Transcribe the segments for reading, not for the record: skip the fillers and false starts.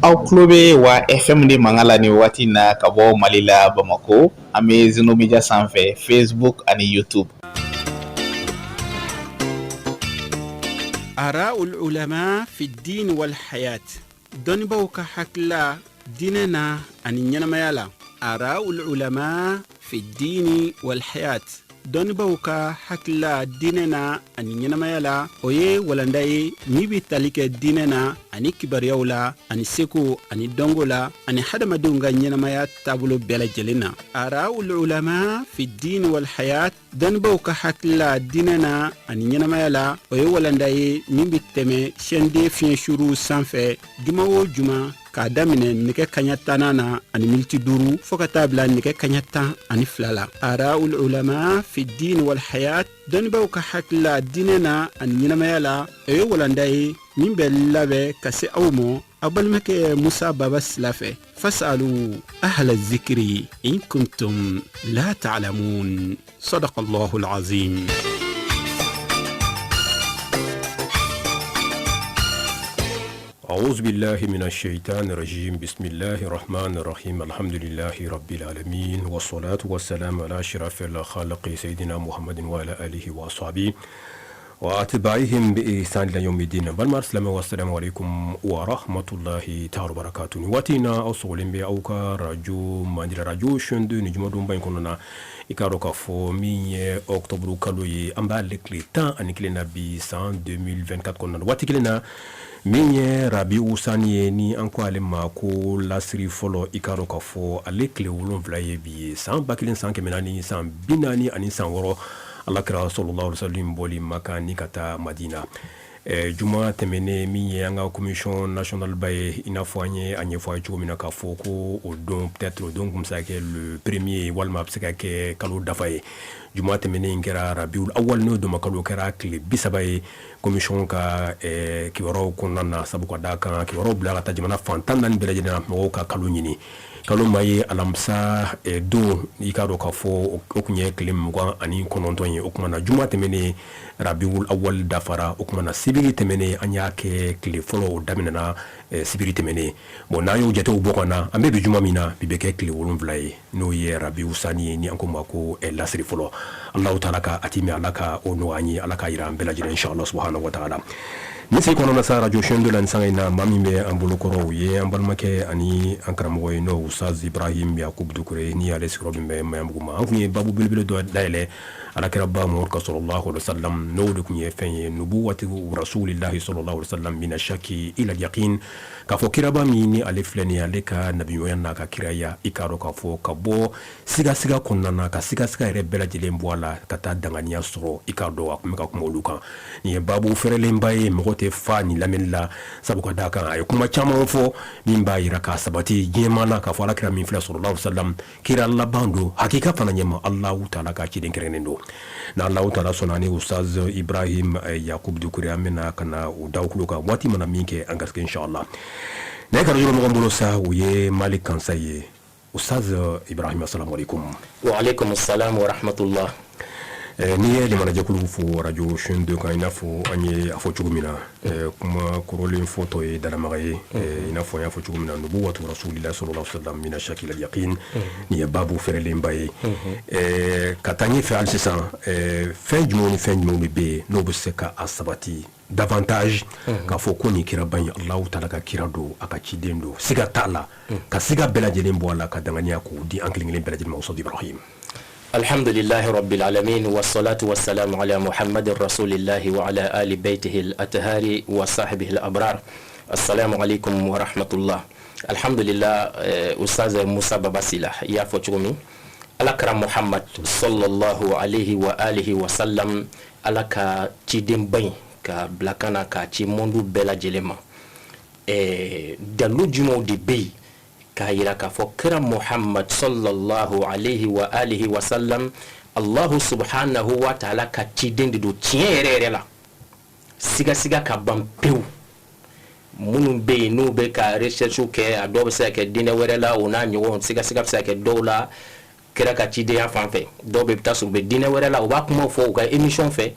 Aw tulo bɛ wa FM de mankan la nin waati in na ka bɔ Mali la Bamakɔ an bɛ Zeno Media sanfɛ Facebook ani YouTube. Araul ulama fi diin wal hayat dɔnnibaaw ka hakilila diinɛ na ani ɲɛnamaya la araul ulama fi diini wal hayat dɔnnibaaw ka hakilila diinɛ na ani ɲɛnamaya la o ye walanda ye min bɛ tali kɛ diinɛ na ani kibaruyaw la ani seko ani dɔnko la ani hadamadenw ka ɲɛnamaya taabolo bɛɛ lajɛlen na araul ulama fi diini wal hayat dɔnnibaaw ka hakilila diinɛ na ani ɲɛnamaya la o ye walanda ye min bɛ tɛmɛ chaîne 2 fiɲɛ suruw sanfɛ juma o juma k'a daminɛ nɛgɛ kaɲa tannan na ani miniti duuru fɔɔ ka taa bila nɛgɛ kaɲa 12 la araul ulama fi diin wal hayat dɔnnibaaw ka hakilila diinɛ na ani ɲɛnamaya la o ye walanda ye min bɛ labɛn ka se aw ma aw balimakɛ musa baba sila fɛ fasalu ahla zikiri in kuntum la ta'lamun sadaqa allahu alazim. أعوذ بالله من الشيطان الرجيم بسم الله الرحمن الرحيم الحمد لله رب العالمين والصلاة والسلام على أشرف الخلق سيدنا محمد وعلى آله وأصحابه وأتباعهم بإحسان إلى يوم الدين balima silamɛw assalamu alaikum wa rahmatullahi ta'ala wa barakatuh nin waati in na aw sɔgɔlen bɛ aw ka radio mandira radio chaîne 2 ni jumadonba in kɔnɔna na i k'a dɔn k'a fɔ min ye octobre kalo ye an b'ale tile 11 na bi san 2024 kɔnɔna na waati kelen na min ye rabiu sani ye ni an ko ale ma ko lasiri fɔlɔ i k'a dɔn k'a fɔ ale tile 7 ye bi ye san 1000 san 400 san 46 ala kira sallallahu alaihi wasallam bɔli Maka ni ka taa Madina juma tɛmɛnen min ye an ka commission nationale ba ye i n'a fɔ an ye a ɲɛfɔ a ye cogo min na k'a fɔ ko o don peut-être o don tun bɛ se ka kɛ le premier walima a bɛ se ka kɛ kalo dafa ye juma tɛmɛnen in kɛra rabiul awal n'o donbakalo kɛra tile 30 ye commission ka kibaruyaw kɔnɔna na sabu ka d'a kan kibaruyaw bila ka taa jamana fan 14 bɛɛ lajɛlen na mɔgɔw ka kalo ɲini kalo ma ye alamisa don i k'a dɔn k'a fɔ o tun ye tile 29 ye o tuma na juma tɛmɛnen rabiul awal dafara o tuma na sibiri tɛmɛnen an y'a kɛ tile fɔlɔ o daminɛna sibiri tɛmɛnen bon n'an y'o jatew bɔ ka na an bɛ bi juma min na bi bɛ kɛ tile 7 ye n'o ye rabiu sani ye ni an ko ma ko lasiri fɔlɔ Alahu taala ka a timɛ Ala ka o nɔgɔya an ye Ala k'a jira an bɛɛ lajɛlen inchallah subahanahu wa taala nin sen kɔnɔna sa radio chaîne 2 la nin sanga in na maa min bɛ an bolo kɔrɔ o ye an balimakɛ ani an karamɔgɔ ye n'o Ustaz Ibrahim Yakub Dukure ni ale sigiyɔrɔ bɛn bɛ Maɲanbugu ma an tun ye babu belebele dɔ dayɛlɛ alakiraba Muhamadu kan sallallahu alaihi wasallam n'o de tun ye fɛn ye nubuwatu rasulillahi sallallahu alaihi wasallam mina shaki ila yaqin k'a fɔ kiraba min ni ale filɛ nin ye ale ka nabiɲumanya n'a ka kiraya i k'a dɔn k'a fɔ ka bɔ sigasiga kɔnɔna na ka sigasiga yɛrɛ bɛɛ lajɛlen bɔ a la ka taa danganiya sɔrɔ i k'a dɔn a tun bɛ ka kuma olu kan nin ye babu fɛrɛlenba ye mɔgɔ tɛ fa nin lamɛnni la sabu ka d'a kan a ye kuma caman fɔ min b'a jira k'a sabati diɲɛmaa na k'a fɔ alakira min filɛ sallallahu alaihi wasallam kira laban don hakika fana ɲɛma Alahu taala ka ciden kɛrɛnkɛrɛnnen don n'Alahu taala sɔnna ni Ustaz Ibrahim Yakub Dukure an bɛna ka na o da tulo kan waati mana min kɛ an garisɛgɛ inchallah ne ka ɲɔgɔn bolo sa o ye Mali Kansayi ye Ustaz Ibrahim assalamu alaikum. Wa alaikum assalam wa rahmatullah. N'i ye limanajɛkulu fo radio chaîne 2 kan i n'a fɔ an ye a fɔ cogo min na kuma kɔrɔlen fɔtɔ ye dalamaga ye i n'a fɔ an y'a fɔ cogo min na nubuwatu rasulillahi sallallahu alaihi wasallam mina shaki ilal yaqin nin ye babu fɛrɛlenba ye ka taa ɲɛfɛ hali sisan fɛn jumɛnw ni fɛn jumɛnw de bɛ yen n'o bɛ se ka a sabati davantage k'a fɔ ko nin kiraba in Alahu taala ka kira don a ka ciden don siga t'a la ka siga bɛɛ lajɛlen bɔ a la ka danganiya k'o di an kelen kelen bɛɛ lajɛlen ma Ustaz Ibrahim. Alhamdulilahi rabbil alamin wassalatu wassalamu ala muhammadin rasulillahi wa ala ali baytihi al-athari wa sahbihi al-abrar. Assalamu alaikum wa rahmatullah. Alhamdulillah Ustaz Musa Baba Sila i y'a fɔ cogo min Ala kira Muhammad sallallahu alaihi wa alihi wa sallam Ala ka cidenba in ka bila ka na k'a ci monde bɛɛ lajɛlen ma ɛɛ dalilu jumɛnw de bɛ yen k'a jira k'a fɔ kira Muhammad sallallahu alaihi wa alihi wa sallam Allahu subhanahu wa ta'ala ka ciden de don tiɲɛ yɛrɛ yɛrɛ la sigasiga ka ban pewu minnu bɛ yen n'u bɛ ka recherche kɛ a dɔw bɛ se ka kɛ diinɛ wɛrɛ la o n'a ɲɔgɔn sigasiga bɛ se ka kɛ dɔw la kira ka cidenya fan fɛ dɔw bɛ taa sɔrɔ u bɛ diinɛ wɛrɛ la u b'a kuma fɔ u ka émission fɛ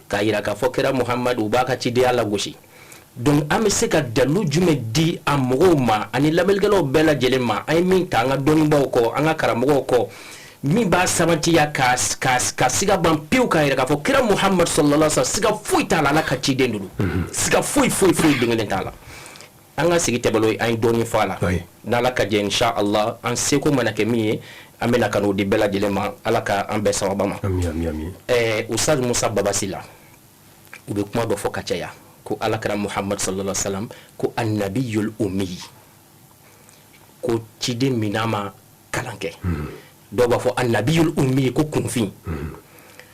k'a jira k'a fɔ kira Muhamadu u b'a ka cidenya lagosi Donc an bɛ se ka dalilu jumɛn di a mɔgɔw ma ani lamɛnnikɛlaw bɛɛ lajɛlen ma, an ye min ta an ka dɔnnibaaw kɔ, an ka karamɔgɔw kɔ, min b'a sabatiya ka siga ban pewu, k'a yɛrɛ k'a fɔ kira Muhamadu sallallahu alaihi wasallam, siga foyi t'a la, Ala ka ciden de don, siga foyi foyi foyi den kelen t'a la. An ka sigi tɛmɛnlen, an ye dɔɔnin fɔ a la. N'Ala ka jɛ, inshallah, an seko mana kɛ min ye, an bɛna ka n'o di bɛɛ lajɛlen ma. Ala ka an bɛɛ sababa ma. Ustaz Musa Baba Sila, u bɛ kuma dɔ fɔ ka caya ko alakira Muhamadu sallallahu alaihi wasallam ko annabiyul ummi, ko ciden min n'a ma kalan kɛ. Dɔw b'a fɔ annabiyul ummi, ko kunfin.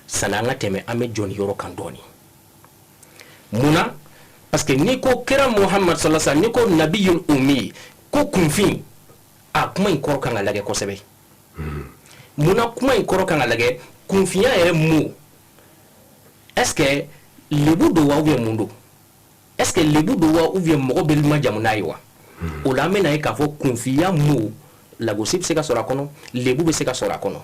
Sani an ka tɛmɛ, an bɛ jɔ nin yɔrɔ kan dɔɔnin. Mun na? Parce que n'i ko kira Muhamadu sallallahu alaihi wasallam, n'i ko nabiyul ummi, ko kunfin, a kuma in kɔrɔ kan ka lajɛ kosɛbɛ. Mun na kuma in kɔrɔ kan ka lajɛ? Kunfinya yɛrɛ mun? Est ce que lebu don wa, ou bien mun don? Est ce que lebu don wa, ou bien mɔgɔ bɛ majamu n'a ye wa? O la, an bɛna ye k'a fɔ kunfinya mun, lagosi bɛ se ka sɔrɔ a kɔnɔ, lebu bɛ se ka sɔrɔ a kɔnɔ.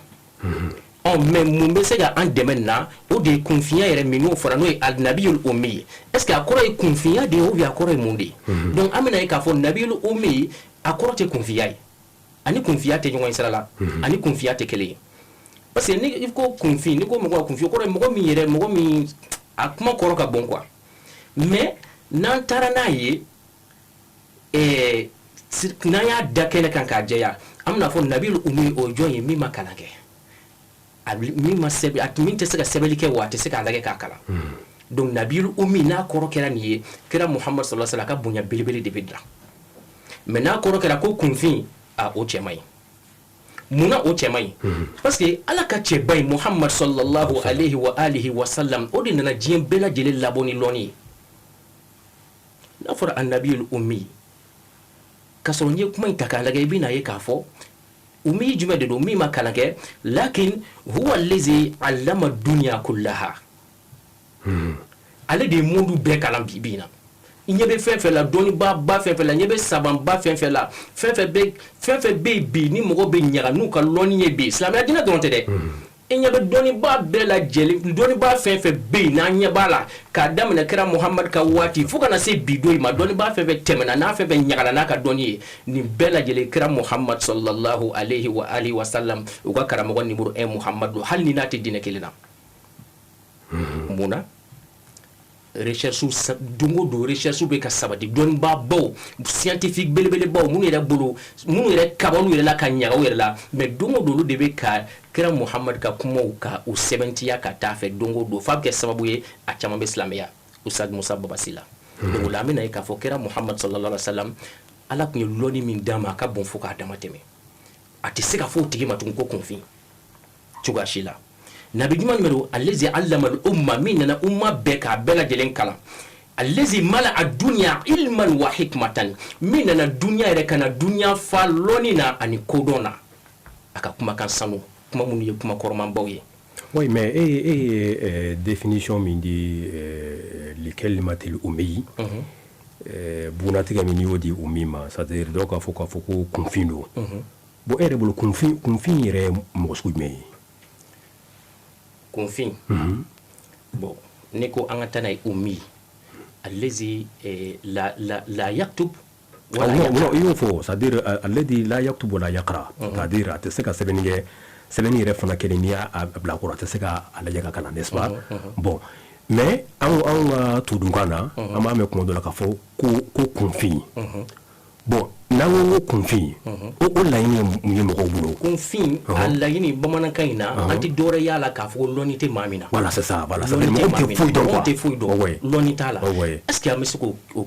Ɔ, mais mun bɛ se ka an dɛmɛ nin na? O de ye kunfinya yɛrɛ min n'o fɔra, n'o ye nabiyul ummi ye. Est ce que a kɔrɔ ye kunfinya de ye, ou bien a kɔrɔ ye mun de ye? Donc an bɛna ye k'a fɔ nabiyul ummi, a kɔrɔ tɛ kunfinya ye, ani kunfinya tɛ ɲɔgɔn ye sira la, ani kunfinya tɛ kelen ye. Parce que ni i ko kunfin, n'i ko mɔgɔ kunfin, o kɔrɔ ye mɔgɔ min yɛrɛ, mɔgɔ min a kuma kɔrɔ ka bon quoi. Mais n'an taara n'a ye, n'an y'a da kɛnɛ kan k'a jɛya, an bɛna fɔ nabiyul ummi, o ye jɔn ye? Min ma kalan kɛ, a min ma sɛbɛn, a min tɛ se ka sɛbɛnni kɛ wa, a tɛ se k'a lajɛ k'a kalan. Donc nabiyul ummi, n'a kɔrɔ kɛra nin ye, kira Muhamadu sallallahu alaihi wasallam, a ka bonya belebele de bɛ dilan. Mais n'a kɔrɔ kɛra ko kunfin, a o cɛ man ɲi. Munna o cɛ man ɲi? Parce que Ala ka cɛba in Muhamadu sallallahu alaihi wa alihi wa sallam, o de nana diɲɛ bɛɛ lajɛlen labɔ ni lɔnni ye. N'a fɔra annabiyul ummi, k'a sɔrɔ n'i ye kuma in ta k'a lajɛ, i bɛna ye k'a fɔ ummi jumɛn de don? Min ma kalan kɛ, lakin huwa allazi allama dunya kullaha, ale de ye monde bɛɛ kalan. Bi bi in na, i ɲɛ bɛ fɛn fɛn la, dɔnnibaa ba fɛn fɛn la, ɲɛ bɛ sabanba fɛn fɛn la, fɛn fɛn bɛ yen bi ni mɔgɔ bɛ ɲaga n'u ka lɔnni ye bi, silamɛya diinɛ dɔrɔn tɛ dɛ. I ɲɛ bɛ dɔnnibaa bɛɛ lajɛlen, dɔnnibaa fɛn fɛn bɛ yen n'an ɲɛ b'a la, k'a daminɛ kira Muhamadu ka waati fo ka na se bi don in ma, dɔnnibaa fɛn fɛn tɛmɛna n'a fɛn fɛn ɲagala n'a ka dɔnni ye, nin bɛɛ lajɛlen, kira Muhamadu sallallahu alaihi wa alihi wa sallam, u ka karamɔgɔ numéro 1 Muhamadu don, hali ni n'a tɛ diinɛ kelen na. Mun na? Recherche, don o don recherche bɛ ka sabati. Dɔnnibaabaw, scientifique belebelebaw, minnu yɛrɛ bolo, minnu yɛrɛ kabalu yɛrɛ la ka ɲaga u yɛrɛ la, mais don o don olu de bɛ ka kira Muhamadu ka kumaw ka u sɛbɛntiya ka taa fɛ don o don, f'a bɛ kɛ sababu ye a caman bɛ silamɛya. Ustaz Musa Baba Sila. Donc o la, an bɛna ye k'a fɔ kira Muhamadu sallallahu alaihi wa sallam, Ala tun ye lɔnni min d'a ma, a ka bon fo k'a dama tɛmɛ. A tɛ se ka fɔ o tigi ma tugun ko kunfin cogoya si la. Nabi jumɛn don? Allazi allama al-umma, min nana umma bɛɛ k'a bɛɛ lajɛlen kalan. Allazi mala ad-dunya ilman wa hikmatan, min nana dunya yɛrɛ ka na dunya fa lɔnni na ani kodɔn na. A ka kumakan sanu, kuma minnu ye kuma kɔrɔmanbaw ye. Oui, mais e ye définition min di likalimatil ummi, bugunatigɛ min n'i y'o di ummi ma, c'est à dire dɔw k'a fɔ ko kunfin don. Bon, e yɛrɛ bolo, kunfin yɛrɛ ye mɔgɔ sugu jumɛn ye? Kunfin, bon, ne ko an ka taa n'a ye ummi allazi la la la yaktub. Wala, non, i y'o fɔ, c'est à dire alladhi la yaktubu wa la yaqra, c'est à dire a tɛ se ka sɛbɛnni kɛ, sɛbɛnni yɛrɛ fana kelen, n'i y'a bila a kɔrɔ, a tɛ se ka a lajɛ ka kalan, n'est-ce pas? Bon, mais anw ka tudunkan na, an b'a mɛn kuma dɔ la k'a fɔ ko kunfin. Bon, n'an ko kunfin, o laɲini ye mun ye mɔgɔw bolo? Kunfin, a laɲini bamanankan in na, an tɛ dɔwɛrɛ y'a la k'a fɔ ko lɔnni tɛ maa min na. Voilà, c'est ça, voilà, c'est mɔgɔw tɛ foyi dɔn quoi. Mɔgɔw tɛ foyi dɔn, lɔnni t'a la. Est ce que an bɛ se k'o o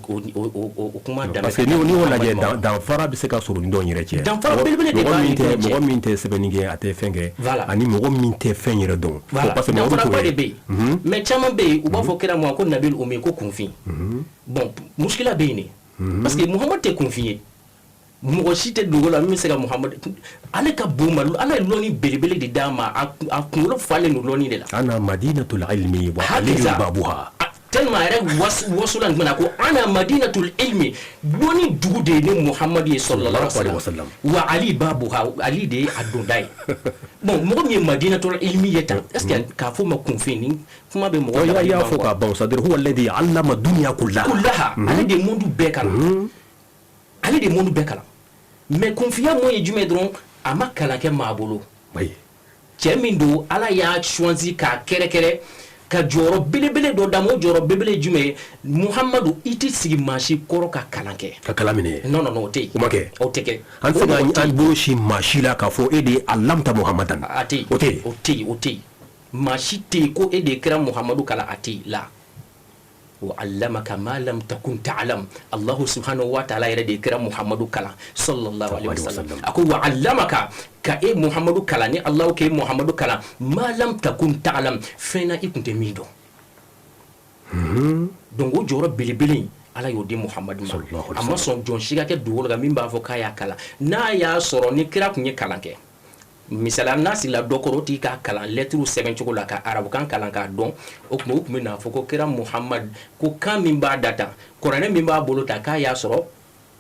kuma daminɛ? Parce que n'i y'o lajɛ, danfara bɛ se ka sɔrɔ ni dɔw yɛrɛ cɛ. Danfara belebele de b'a ni dɔw cɛ. Mɔgɔ min tɛ sɛbɛnni kɛ, a tɛ fɛn kɛ, voilà, ani mɔgɔ min tɛ fɛn yɛrɛ dɔn. Voilà, danfaraba de bɛ yen. Mais caman bɛ yen, u b'a fɔ kira ma ko nabil ummi, ko kunfin. Bon, muskila bɛ yen de, parce que Muhamadu tɛ kunfin ye. Mɔgɔ si tɛ dugu la min bɛ se ka Muhamadu, ale ka bon ma, Ala ye lɔnni belebele de d'a ma, a kunkolo falen don lɔnni de la. Ana madinatul ilmi wa aliyu babuha. Tellement a yɛrɛ wasola nin na ko ana madinatul ilmi, dɔnni dugu de ye ne Muhamadu ye sallallahu alaihi wasallam, wa Ali babuha, Ali de ye a donda ye. Bon, mɔgɔ min ye madinatul ilmi ye tan, est ce que k'a fɔ ma kunfin ni kuma bɛ mɔgɔ I y'a fɔ k'a ban, c'est à dire huwa alladhi allama dunya kullaha. Kullaha, ale de ye monde bɛɛ kalan, ale de ye monde bɛɛ kalan. Mais kunfiya mun ye jumɛn dɔrɔn, a ma kalan kɛ maa bolo. Cɛ min don, Ala y'a choisi k'a kɛrɛkɛrɛ ka jɔyɔrɔ belebele dɔ d'a ma. O jɔyɔrɔ belebele jumɛn ye? Muhamadu, i tɛ sigi maa si kɔrɔ ka kalan kɛ. Ka kalan minɛ. Non, non, non, o tɛ yen. O ma kɛ. O tɛ kɛ. An tɛ se k'an bolo si maa si la k'a fɔ e de ye alamta Muhamadan. A tɛ yen. O tɛ yen. O tɛ yen, o tɛ yen, maa si tɛ yen ko e de ye kira Muhamadu kalan, a tɛ yen la. Wa allamaka ma lam takun ta'lam, Allahu subhanahu wa ta'ala yɛrɛ de ye kira Muhamadu kalan sallallahu alaihi wasallam. A ko wa allamaka, ka e Muhamadu kalan, ni Allahu k'e Muhamadu kalan, ma lam takun ta'lam, fɛn na i tun tɛ min dɔn. Donc o jɔyɔrɔ belebele in, Ala y'o di Muhamadu ma. A ma sɔn jɔn si ka kɛ dugukolo kan min b'a fɔ k'a y'a kalan. N'a y'a sɔrɔ ni kira tun ye kalan kɛ, misaliya, n'a sigila dɔ kɔrɔ, o tigi k'a kalan lɛtiriw sɛbɛn cogo la, ka arabukan kalan k'a dɔn, o tuma o tun bɛ n'a fɔ ko kira Muhamadu ko kan min b'a da tan, kuranɛ min b'a bolo ta, k'a y'a sɔrɔ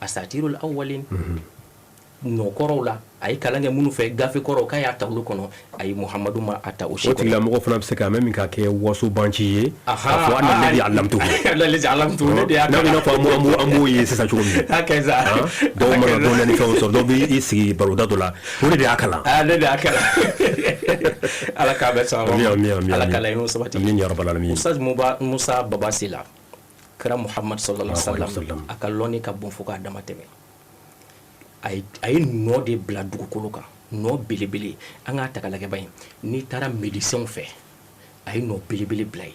asatirul awwalin, nɔkɔrɔw la, a ye kalan kɛ minnu fɛ, gafe kɔrɔw, k'a y'a ta olu kɔnɔ. A ye Muhamadu ma a ta o si kɔnɔ. O tigilamɔgɔ fana bɛ se ka mɛn min ka kɛ wasobanci ye k'a fɔ ana alladhi allamtuhu. Alladhi allamtuhu, ne de y'a kalan. I n'a fɔ an b'o ye sisan cogo min. Hakɛ sa. Dɔw mana dɔnniya ni fɛnw sɔrɔ, dɔw b'i sigi baroda dɔ la, o de y'a kalan. Aa, ne de y'a kalan. Ala k'a bɛɛ sɔn a ma. Ala ka laɲiniw sabati. Amin ya rabbal alamin. Ustaz Musa Baba Sila, kira Muhamad sallallahu alaihi wasallam, a ka lɔnni ka bon fo k'a dama tɛmɛ. A ye nɔ de bila dugukolo kan, nɔ belebele. An k'a ta k'a lajɛ ba in, n'i taara médecin fɛ, a ye nɔ belebele bila yen.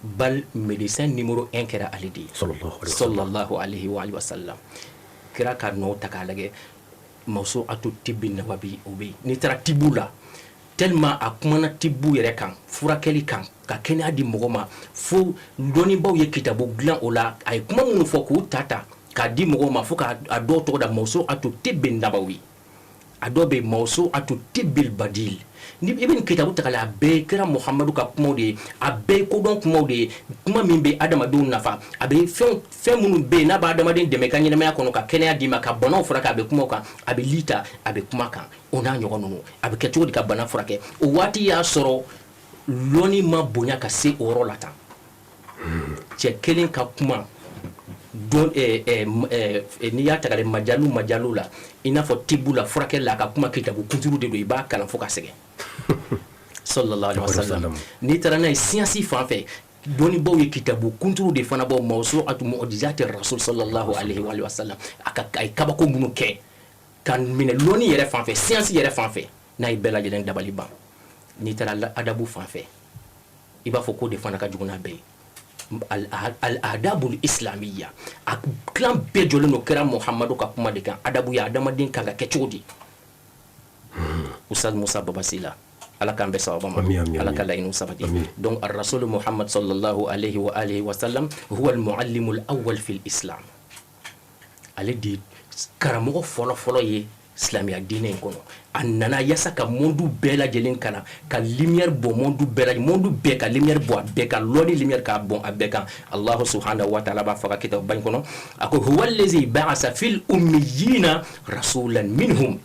Bal médecin numéro 1 kɛra ale de ye sallallahu alaihi wa sallam. Kira ka nɔ ta k'a lajɛ, mawsu'atu tibbi nabawi, o bɛ yen. N'i taara tibu la, tellement a kumana tibu yɛrɛ kan, furakɛli kan, ka kɛnɛya di mɔgɔ ma, fo dɔnnibaw ye kitabu dilan o la. A ye kuma minnu fɔ k'u ta ta k'a di mɔgɔw ma, fo k'a dɔw tɔgɔ da mawsu'atu tibbi nabawi, a dɔw bɛ mawsu'atu tibbil badil. Ni i bɛ nin kitabu ta k'a lajɛ, a bɛɛ kɛra Muhamadu ka kumaw de ye, a bɛɛ ye kodɔn kumaw de ye, kuma min bɛ adamadenw nafa, a bɛ fɛn minnu bɛ yen n'a bɛ adamaden dɛmɛ ka ɲɛnamaya kɔnɔ, ka kɛnɛya d'i ma, ka banaw furakɛ, a bɛ kuma o kan, a bɛ li ta, a bɛ kuma kan, o n'a ɲɔgɔn ninnu, a bɛ kɛ cogo di ka bana furakɛ. O waati y'a sɔrɔ lɔnni ma bonya ka se o yɔrɔ la tan. Cɛ kelen ka kuma don, n'i y'a ta ka majalu la, i n'a fɔ tibu la, furakɛli la, a ka kuma kitabu kunturu de don, i b'a kalan fo ka sɛgɛn sallallahu alaihi wasallam. N'i taara n'a ye science fan fɛ, dɔnnibaw ye kitabu kunturu de fana bɔ, mawsu'atu mu'jizati rasul sallallahu alaihi wa sallam, a ye kabako minnu kɛ ka minɛ lɔnni yɛrɛ fan fɛ, science yɛrɛ fan fɛ, n'a ye bɛɛ lajɛlen dabali ban. N'i taara adabu fan fɛ, i b'a fɔ k'o de fana ka jugu n'a bɛɛ ye, al-adabul islamiyya, a tilan bɛɛ jɔlen don kira Muhamadu ka kuma de kan, adabu ya, adamaden kan ka kɛ cogo di. Ustaz Musa Baba Sila, Ala k'an bɛɛ sababa ma, Ala ka laɲiniw sabati. Donc ar-rasul Muhammad sallallahu alaihi wa alihi wa sallam huwa al-muallimul awwal fil islam, ale de karamɔgɔ fɔlɔ fɔlɔ ye silamɛya diinɛ in kɔnɔ. A nana yasa ka monde bɛɛ lajɛlen kalan, ka lumière bɔ monde bɛɛ lajɛlen, monde bɛɛ ka lumière bɔ a bɛɛ kan, lɔnni lumière k'a bɔn a bɛɛ kan. Allahu subhanahu wa ta'ala b'a fɔ a ka kitabu in kɔnɔ, a ko huwa allazi ba'asa fil ummiyina rasulan minhum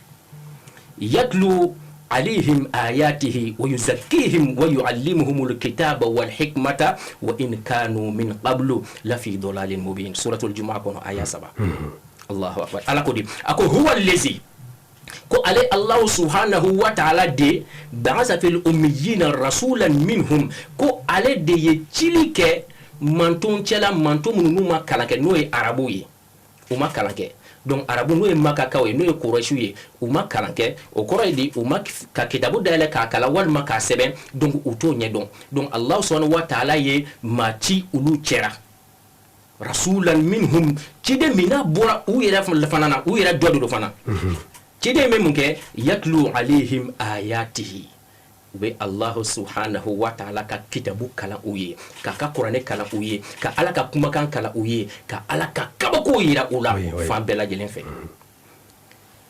yatlu alayhim ayatihi wa yuzakkihim wa yuallimuhumul kitaba wal hikmata wa in kanu min qablu la fi dalalin mubin. Suratul Jumu'ah kɔnɔ, aya 3. Allahu akbar. Ala ko di, a ko huwa allazi, ko ale Allahu subhanahu wa ta'ala de ba'asa fil ummiyina rasulan minhum, ko ale de ye cili kɛ manton cɛla, manton minnu n'u ma kalan kɛ, n'o ye arabu ye, u ma kalan kɛ. Donc arabu, n'o ye makakaw ye, n'o ye kurɛsiw ye, u ma kalan kɛ. O kɔrɔ ye di, u ma ka kitabu dayɛlɛ k'a kalan walima k'a sɛbɛn, donc u t'o ɲɛdɔn. Donc Allahu subhanahu wa ta'ala ye maa ci olu cɛra, rasulan minhum, ciden min n'a bɔra u yɛrɛ fana na, u yɛrɛ dɔ de don fana. Ciden bɛ mun kɛ? Yatlu alayhim ayatihi, u bɛ Allahu subhanahu wa ta'ala ka kitabu kalan u ye, k'a ka kuranɛ kalan u ye, ka Ala ka kumakan kalan u ye, ka Ala ka kabako yira u la fan bɛɛ lajɛlen fɛ.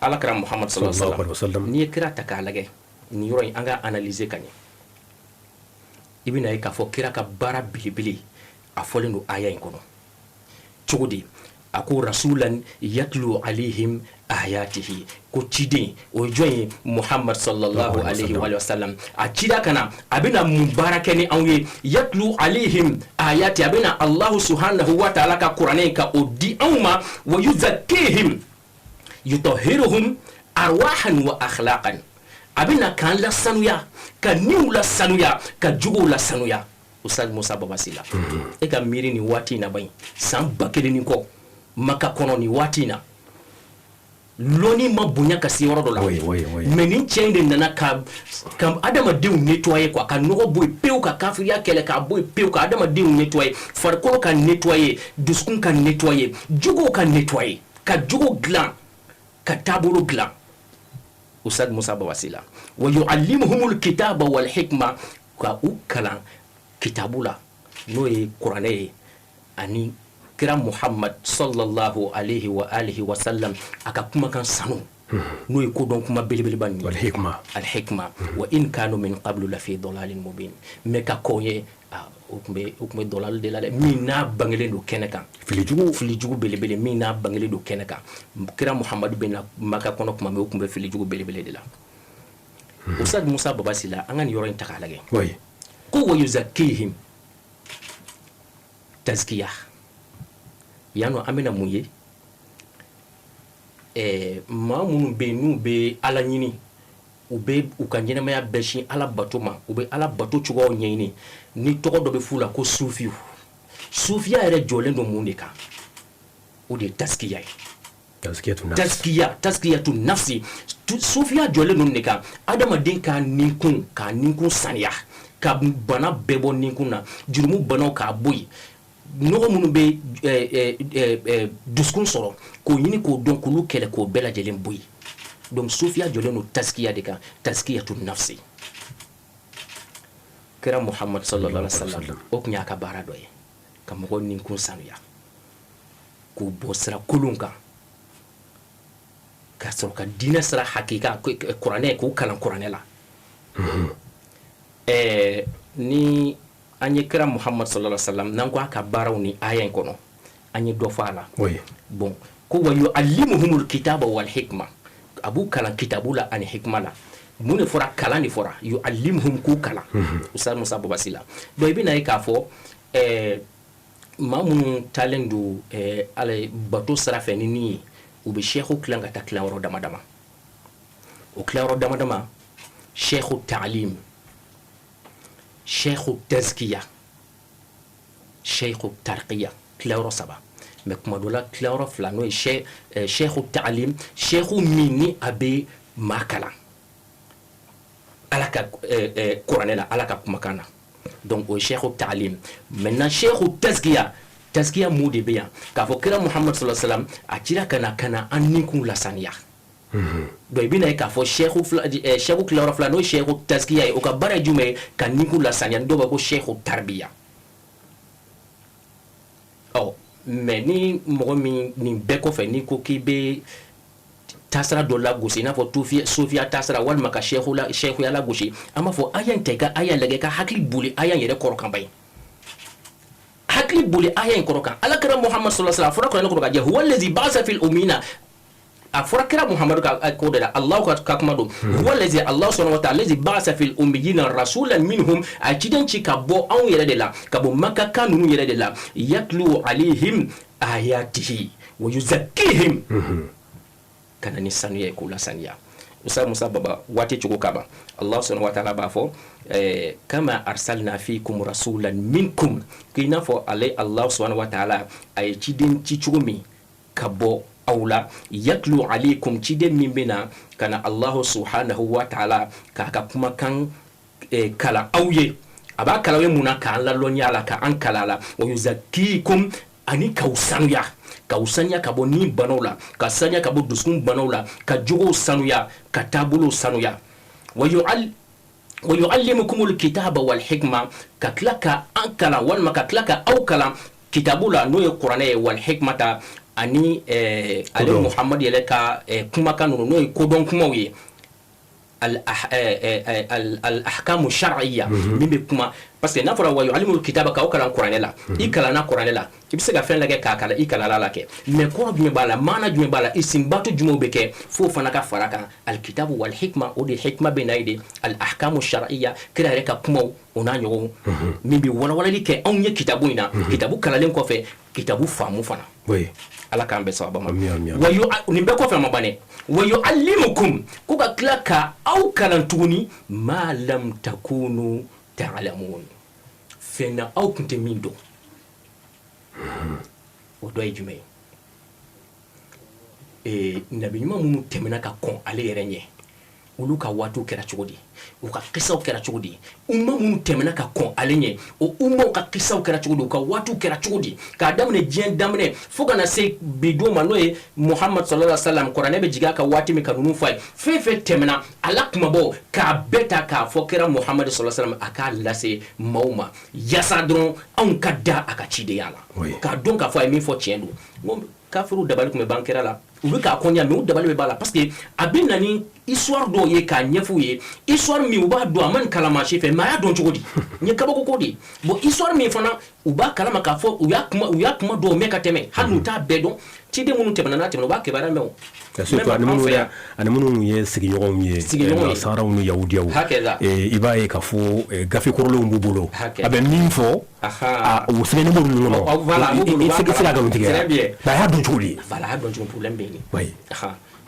Ala kira Muhammad sallallahu alaihi wasallam, n'i ye kira ta k'a lajɛ nin yɔrɔ in, an ka analyser ka ɲɛ, i bɛna ye k'a fɔ kira ka baara belebele, A fɔlen don aya in kɔnɔ cogo di? A ko rasulan yatlu alayhim ayatihi, ko ciden, o ye jɔn ye? Muhammad sallallahu alayhi wa sallam. A cira ka na, a bɛna mun baara kɛ ni anw ye? Yatlu alayhim ayati, a bɛna Allahu subhanahu wa ta'ala ka kuranɛ ka o di anw ma. Wa yuzakkihim yutahhiruhum arwahan wa akhlaqan, a bɛna k'an lasanuya, ka niw lasanuya, ka jogow lasanuya. Ustaz Musa Baba Sila, e ka miiri nin waati in na bayi, san 1000 ni kɔ Maka kɔnɔ, nin waati in na, lɔnni ma bonya ka se yɔrɔ dɔ la. Mais nin cɛ in de nana ka adamadenw nettoyer quoi, ka nɔgɔ bɔ yen pewu, ka kafiriya kɛlɛ k'a bɔ yen pewu, ka adamadenw nettoyer, farikolo ka nettoyer, dusukun ka nettoyer, jogow ka nettoyer, ka jogo dilan, ka taabolo dilan. Ustaz Musa Baba Sila, wa yuallimuhumul kitaba wal hikma, ka u kalan kitabu la, n'o ye kuranɛ ye, ani kira Muhammad sallallahu alaihi wa alihi wa sallam a ka kumakan sanu, n'o ye kodɔn kuma belebeleba nin ye. Alhikma. Alhikma. Wa in kanu min qablu la fi dalalin mubin. Mais ka kɔn ye, o tun bɛ dɔlali de la dɛ, min n'a bangelen don kɛnɛ kan. Filijugu. Filijugu belebele min n'a bangelen don kɛnɛ kan. Kira Muhammadu bɛ na Maka kɔnɔ tuma min, o tun bɛ filijugu belebele de la. Ustaz Musa Baba Sila, an ka nin yɔrɔ in ta k'a lajɛ. Ko wa yuzakkihim, tazkiya yan nɔ, an bɛna mun ye? Maa minnu bɛ yen n'u bɛ Ala ɲini, u bɛ u ka ɲɛnamaya bɛɛ sin Ala bato ma, u bɛ Ala bato cogoyaw ɲɛɲini, ni tɔgɔ dɔ bɛ f'u la ko sufiw. Sufiya yɛrɛ jɔlen don mun de kan? O de ye taskiya ye. Tazkiyatu nafs. Taskiya, taskiyatu nafsi. Sufiya jɔlen don de kan, adamaden k'a ninkun, k'a ninkun saniya, ka bana bɛɛ bɔ ninkun na, jurumu banaw k'a bɔ yen, nɔgɔ minnu bɛ dusukun sɔrɔ, k'o ɲini k'o dɔn, k'olu kɛlɛ, k'o bɛɛ lajɛlen bɔ yen. Donc sufiya jɔlen don taskiya de kan, taskiyatu nafsi. Kira Muhammad sallallahu alaihi wa sallam, o tun y'a ka baara dɔ ye, ka mɔgɔw ninkun sanuya, k'u bɔ sira kolon kan, ka sɔrɔ ka diinɛ sira hakika, kuranɛ, k'u kalan kuranɛ la. Ni an ye kira Muhammad sallallahu alaihi wa sallam, n'an ko a ka baaraw ni aya in kɔnɔ, an ye dɔ fɔ a la. Bon, ko wa yuallimuhumul kitaba wal hikma, a b'u kalan kitabu la ani hikma la. Mun de fɔra? Kalan de fɔra. Yuallimuhum, k'u kalan. Ustaz Musa Baba Sila, donc i bɛna ye k'a fɔ maa minnu taalen don ala bato sira fɛ ni ye, u bɛ sehu tilan ka taa tilayɔrɔ dama dama. O tilayɔrɔ dama dama: sehu taalim, sehu tazkiya, sehu tarqiya, tilayɔrɔ saba. Mais kuma dɔ la, tilayɔrɔ fila, n'o ye sehu taalim, sehu min ni a bɛ maa kalan Ala ka kuranɛ la, Ala ka kumakan na, donc o ye sehu taalim. Maintenant, sehu tazkiya, tazkiya mun de bɛ yan? K'a fɔ kira Muhammad sallallahu alaihi wasallam, a cira ka na an ninkun lasaniya. Donc i bɛna ye k'a fɔ sehu fila, sehu tilayɔrɔ fila, n'o ye sehu tazkiya ye, o ka baara ye jumɛn ye? Ka ninkun lasaniya. Ni dɔw b'a ko sehu tarbiya. Ɔ, mais ni mɔgɔ min, nin bɛɛ kɔfɛ, n'i ko k'i bɛ taasira dɔ lagosi, i n'a fɔ tufiya, sofiya taasira, walima ka sehu la, sehuya lagosi, an b'a fɔ aya in ta, i ka aya lajɛ, ka hakili boli aya in yɛrɛ kɔrɔ kan. Ba ye hakili boli aya in kɔrɔ kan. Ala kira Muhammad sallallahu alaihi wasallam, a fɔra kuranɛ kɔnɔ ka jɛ: huwa allazi ba'asa fil ummina. A fɔra kira Muhammadu ka ko de la, Allah ka kuma don. Huwa allazi, Allah subhanahu wa ta'ala, allazi ba'asa fil ummiyina rasulan minhum, a ciden ci ka bɔ anw yɛrɛ de la, ka bɔ Maka kan ninnu yɛrɛ de la, yatlu alayhim ayatihi wa yuzakkihim, ka na ni sanuya ye, k'u lasaniya. Ustaz Musa Baba, waati cogo kama, Allah subhanahu wa ta'ala b'a fɔ kama arsalna fikum rasulan minkum, k'i n'a fɔ ale Allah subhanahu wa ta'ala a ye ciden ci cogo min ka bɔ aw la, yatlu alaykum, ciden min bɛ na ka na Allah subhanahu wa ta'ala k'a ka kumakan kalan aw ye. A b'a kalan aw ye mun na? K'an lalɔnniya la, k'an kalan a la. Wa yuzakkikum, ani k'aw sanuya, k'aw sanuya ka bɔ ni banaw la, ka sanuya ka bɔ dusukun banaw la, ka jogow sanuya, ka taabolow sanuya. Wa yuallimukumul kitaba wal hikma, ka tila ka an kalan, walima ka tila ka aw kalan kitabu la, n'o ye kuranɛ ye, wal hikmata, ani ale Kodɔn. Muhammad yɛrɛ ka kumakan ninnu, n'o ye kodɔn kumaw ye, al ahkamu shar'iyya, min bɛ kuma. Parce que an b'a dɔn k'a fɔ sufiya Parce que n'a fɔra wa yu'allimukumul kitaba, k'aw kalan kuranɛ la, i kalanna kuranɛ la, i bɛ se ka fɛn lajɛ k'a kalan, i kalanla la kɛ, mais kɔrɔ jumɛn b'a la, maana jumɛn b'a la, isinbatu jumɛn bɛ kɛ, f'o fana ka fara kan. Alikitabu wal hikma, o de hikma bɛ na ye de, al ahkamu shar'iyya, kira yɛrɛ ka kumaw, o n'a ɲɔgɔn min bɛ walawalali kɛ anw ye kitabu in na. Kitabu kalanlen kɔfɛ, kitabu faamu fana. Ala k'an bɛn sababa ma. Wa nin bɛɛ kɔfɛ, a ma ban dɛ. Wa yu'allimukum, ko ka tila ka aw kalan tuguni, ma lam takunu ta'lamun, fɛn na aw tun tɛ min dɔn. O dɔ ye jumɛn ye? Nabi ɲuman minnu tɛmɛna ka kɔn ale yɛrɛ ɲɛ, olu ka waatiw kɛra cogo di? U ka kisaw kɛra cogo di? Umma minnu tɛmɛna ka kɔn ale ɲɛ, o ummaw ka kisaw kɛra cogo di? U ka waatiw kɛra cogo di? K'a daminɛ diɲɛ daminɛ fo ka na se bi don ma, n'o ye Muhammad sallallahu alaihi wasallam, kuranɛ bɛ jigin a ka waati min ka ninnu fɔ a ye, fɛn fɛn tɛmɛna a la kumabaw, k'a bɛɛ ta k'a fɔ kira Muhammad sallallahu alaihi wasallam, a k'a lase maaw ma, yaasa dɔrɔn anw ka da a ka cidenya la, k'a dɔn k'a fɔ a ye min fɔ tiɲɛ don. N ko kafiriw dabali tun bɛ ban kira la, u bɛ k'a kɔnya, mais u dabali bɛ b'a la, parce que a bɛ na ni histoire dɔw ye k'a ɲɛf'u ye, histoire min u b'a dɔn, a ma nin kalan maa si fɛ, mais a y'a dɔn cogo di? Nin ye kabako ko de ye. Bon, histoire min fana u b'a kalama k'a fɔ u y'a kuma dɔw mɛn ka tɛmɛ, hali n'u t'a bɛɛ dɔn, ciden minnu tɛmɛna n'a tɛmɛna, u b'a kibaruya mɛn o. Surtout ani minnu ye sigiɲɔgɔnw ye, nasaraw ni yahudiyaw, i b'a ye k'a fɔ gafe kɔrɔlenw b'u bolo, a bɛ min fɔ, o sɛbɛnnen b'olu kɔnɔ, i tɛ se ka nkalon tigɛ, mais a y'a dɔn cogo di? Voilà, a y'a dɔn cogo, problème bɛ yen.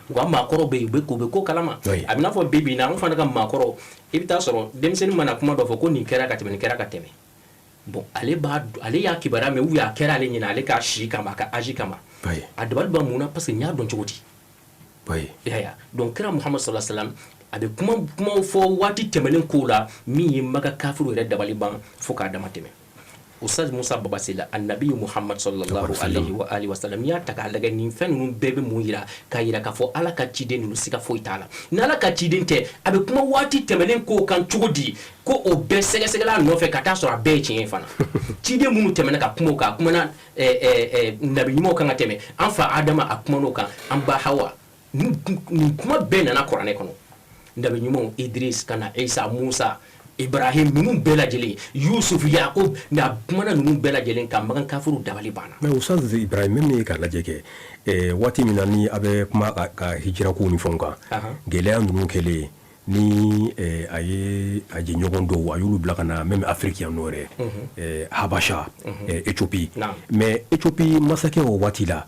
U ka maakɔrɔw bɛ yen, u bɛ ko kalama. A bɛ n'a fɔ bi bi in na, anw fana ka maakɔrɔw, i bɛ taa sɔrɔ denmisɛnnin mana kuma dɔ fɔ ko nin kɛra ka tɛmɛ, nin kɛra ka tɛmɛ, bon, ale b'a ale y'a kibaruya mɛn ou bien a kɛra ale ɲɛna, ale ka si kama, a ka âge kama, a dabali b'a mun na? Parce que n y'a dɔn cogo di? I y'a ye? Donc kira Muhammad sallallahu alaihi wasallam, a bɛ kuma kumaw fɔ waati tɛmɛnen kow la min ye Maka kafiriw yɛrɛ dabali ban fo k'a dama tɛmɛ. Ustaz Musa Babasela, annabi Muhammad sallallahu alaihi wa alihi wasallam, n'i y'a ta k'a lajɛ, nin fɛn ninnu bɛɛ bɛ mun yira? K'a yira k'a fɔ Ala ka ciden ninnu, siga foyi t'a la. Ni Ala ka ciden tɛ, a bɛ kuma waati tɛmɛnen kow kan cogo di ko o bɛɛ sɛgɛsɛgɛla a nɔfɛ ka taa sɔrɔ a bɛɛ ye tiɲɛ ye fana? Ciden minnu tɛmɛna ka kuma o kan, a kumana nabi ɲumanw kan ka tɛmɛ, an fa Adama, a kuman'o kan, an ba Hawa, nin kuma bɛɛ nana kuranɛ kɔnɔ. Nabi ɲumanw, Idris ka na, Isa, Musa, Ibrahim, ninnu bɛɛ lajɛlen, Yusuf, Yakub, a kumana ninnu bɛɛ lajɛlen kan, Makan kafiriw dabali banna. Mais Ustaz Ibrahim, même ni k'a lajɛ kɛ, waati min na ni a bɛ kuma ka hijira ko ni fɛnw kan, gɛlɛya ninnu kɛlen ni a ye a jɛɲɔgɔn dɔw, a y'olu bila ka na même Afrique yan nɔ yɛrɛ, Habasha, Éthiopie. Mais Éthiopie masakɛ o waati la,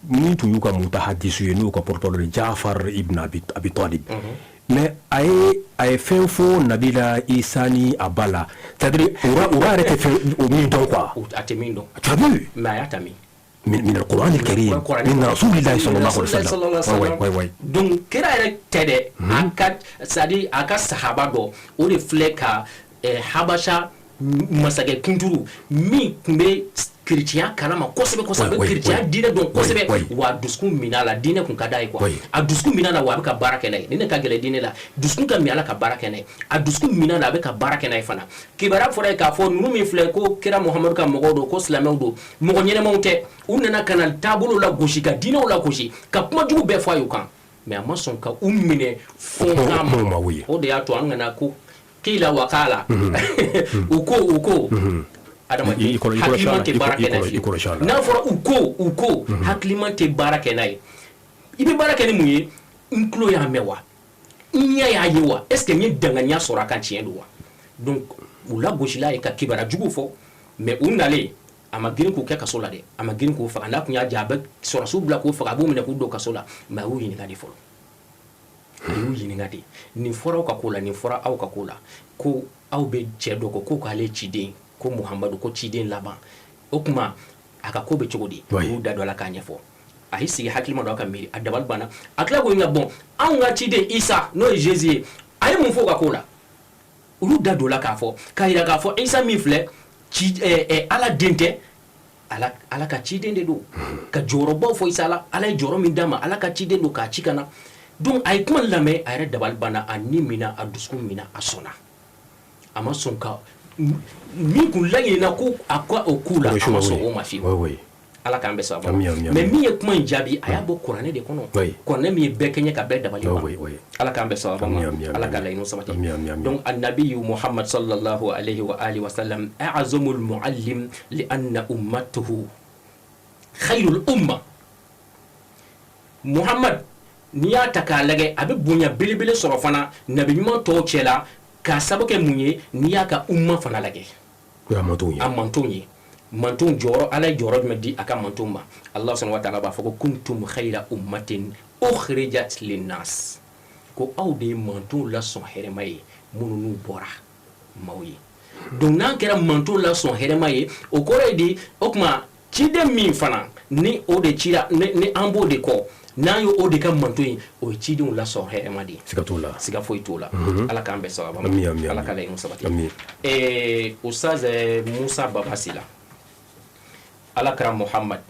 min tun y'u ka mutahadisu ye, n'u ka porte-parole, Jafar ibn Abi Talib, mais a ye fɛn fɔ Nabila Isa ni a ba la, c'est à dire o yɛrɛ tɛ fɛn o min dɔn quoi. A tɛ min dɔn. Tu as vu? Mais a y'a ta min? من القرآن الكريم، من رسول الله صلى الله عليه وسلم. Oui, oui, oui. Donc kira yɛrɛ tɛ dɛ, a ka, c'est à dire a ka sahaba dɔ, o de filɛ ka Habasha masakɛ kunturu min tun bɛ chrétien kalama kosɛbɛ kosɛbɛ, a bɛ chrétien diinɛ dɔn kosɛbɛ, wa dusukun minɛ a la, diinɛ kun ka d'a ye quoi. A dusukun minɛ a la, wa a bɛ ka baara kɛ n'a ye. Ni ne ka gɛlɛn diinɛ la, dusukun ka minɛ a la ka baara kɛ n'a ye, a dusukun minɛ a la, a bɛ ka baara kɛ n'a ye fana. Kibaruya fɔra ye k'a fɔ ninnu min filɛ ko kira Muhamadu ka mɔgɔw don, ko silamɛw don, mɔgɔ ɲɛnɛmaw tɛ, u nana ka na taabolo la gosi, ka diinɛw la gosi, ka kuma jugu bɛɛ fɔ a ye o kan, mais a ma sɔn ka u minɛ fɔnkan ma. O de y'a to an kana ko kila wa kala, u ko u ko adamaden hakiliman tɛ baara kɛ n'a ye. N'a fɔra u ko u ko, hakiliman tɛ baara kɛ n'a ye. I bɛ baara kɛ ni mun ye? N tulo y'a mɛn wa? N ɲɛ y'a ye wa? Est ce que n ye danganiya sɔrɔ a kan, tiɲɛ don wa? Donc u lagosila ye ka kibaruya jugu fɔ, mais u nalen, a ma girin k'u kɛ kaso la dɛ, a ma girin k'u faga. N'a tun y'a diya, a bɛ sɔrɔsiw bila k'u faga, a b'u minɛ k'u don kaso la, mais a y'u ɲininka de fɔlɔ. A y'u ɲininka de: nin fɔra aw ka ko la, nin fɔra aw ka ko la, ko aw bɛ cɛ dɔ kɔ ko k'ale ciden, ko Muhamadu, ko ciden laban, o tuma a ka ko bɛ cogo di? U y'u da don a la k'a ɲɛfɔ. A y'i sigi hakilima dɔn, a ka miiri, a dabali banna. A tila ko nka bɔn, anw ka ciden Isa, n'o ye Jésus ye, a ye mun fɔ o ka ko la? Olu da don la k'a fɔ, k'a yira k'a fɔ Isa min filɛ ci, Ala den tɛ, Ala ka ciden de don, ka jɔyɔrɔbaw fɔ Isa la, Ala ye jɔyɔrɔ min d'a ma, Ala ka ciden don k'a ci ka na. Donc a ye kuma lamɛn, a yɛrɛ dabali banna, a ni minna, a dusukun minna, a sɔnna. A ma sɔn ka min kun laɲinina ko a ka o k'u la, a ma sɔn o ma fiyewu. Ala k'an bɛɛ sababa mais min ye kuma in jaabi a y'a bɔ kuranɛ de kɔnɔ, kuranɛ min ye bɛɛ kɛɲɛ ka bɛɛ dabali ban. Ala k'an bɛɛ sababa ma, Ala ka laɲiniw sabati. Donc annabiyu Muhammad sallallahu alayhi wa alihi wa sallam a'zamul muallim li anna ummatuhu khayrul umma. Muhammad n'i y'a ta k'a lajɛ a bɛ bonya belebele sɔrɔ fana nabi ɲuman tɔw cɛ la k'a sababu kɛ mun ye, n'i y'a ka umma fana lajɛ, a mantonw ye, mantonw jɔyɔrɔ, Ala ye jɔyɔrɔ jumɛn di a ka mantonw ma? Allah subhanahu wa ta'ala b'a fɔ ko kuntum khayra ummatin ukhrijat linnas, ko aw de ye mantonw la sɔn hɛrɛma ye minnu n'u bɔra maaw ye. Donc n'an kɛra mantonw la sɔn hɛrɛma ye, o kɔrɔ ye di? O tuma ciden min fana ni o de cira ni an b'o de kɔ, n'an ye o de ka manton ye, o ye cidenw la sɔn hɛrɛma de ye. Siga t'o la, siga foyi t'o la. Ala k'an bɛɛ sababa ma, Ala ka laɲiniw sabati. Ustaz Musa Baba Sila, Ala kira Muhammad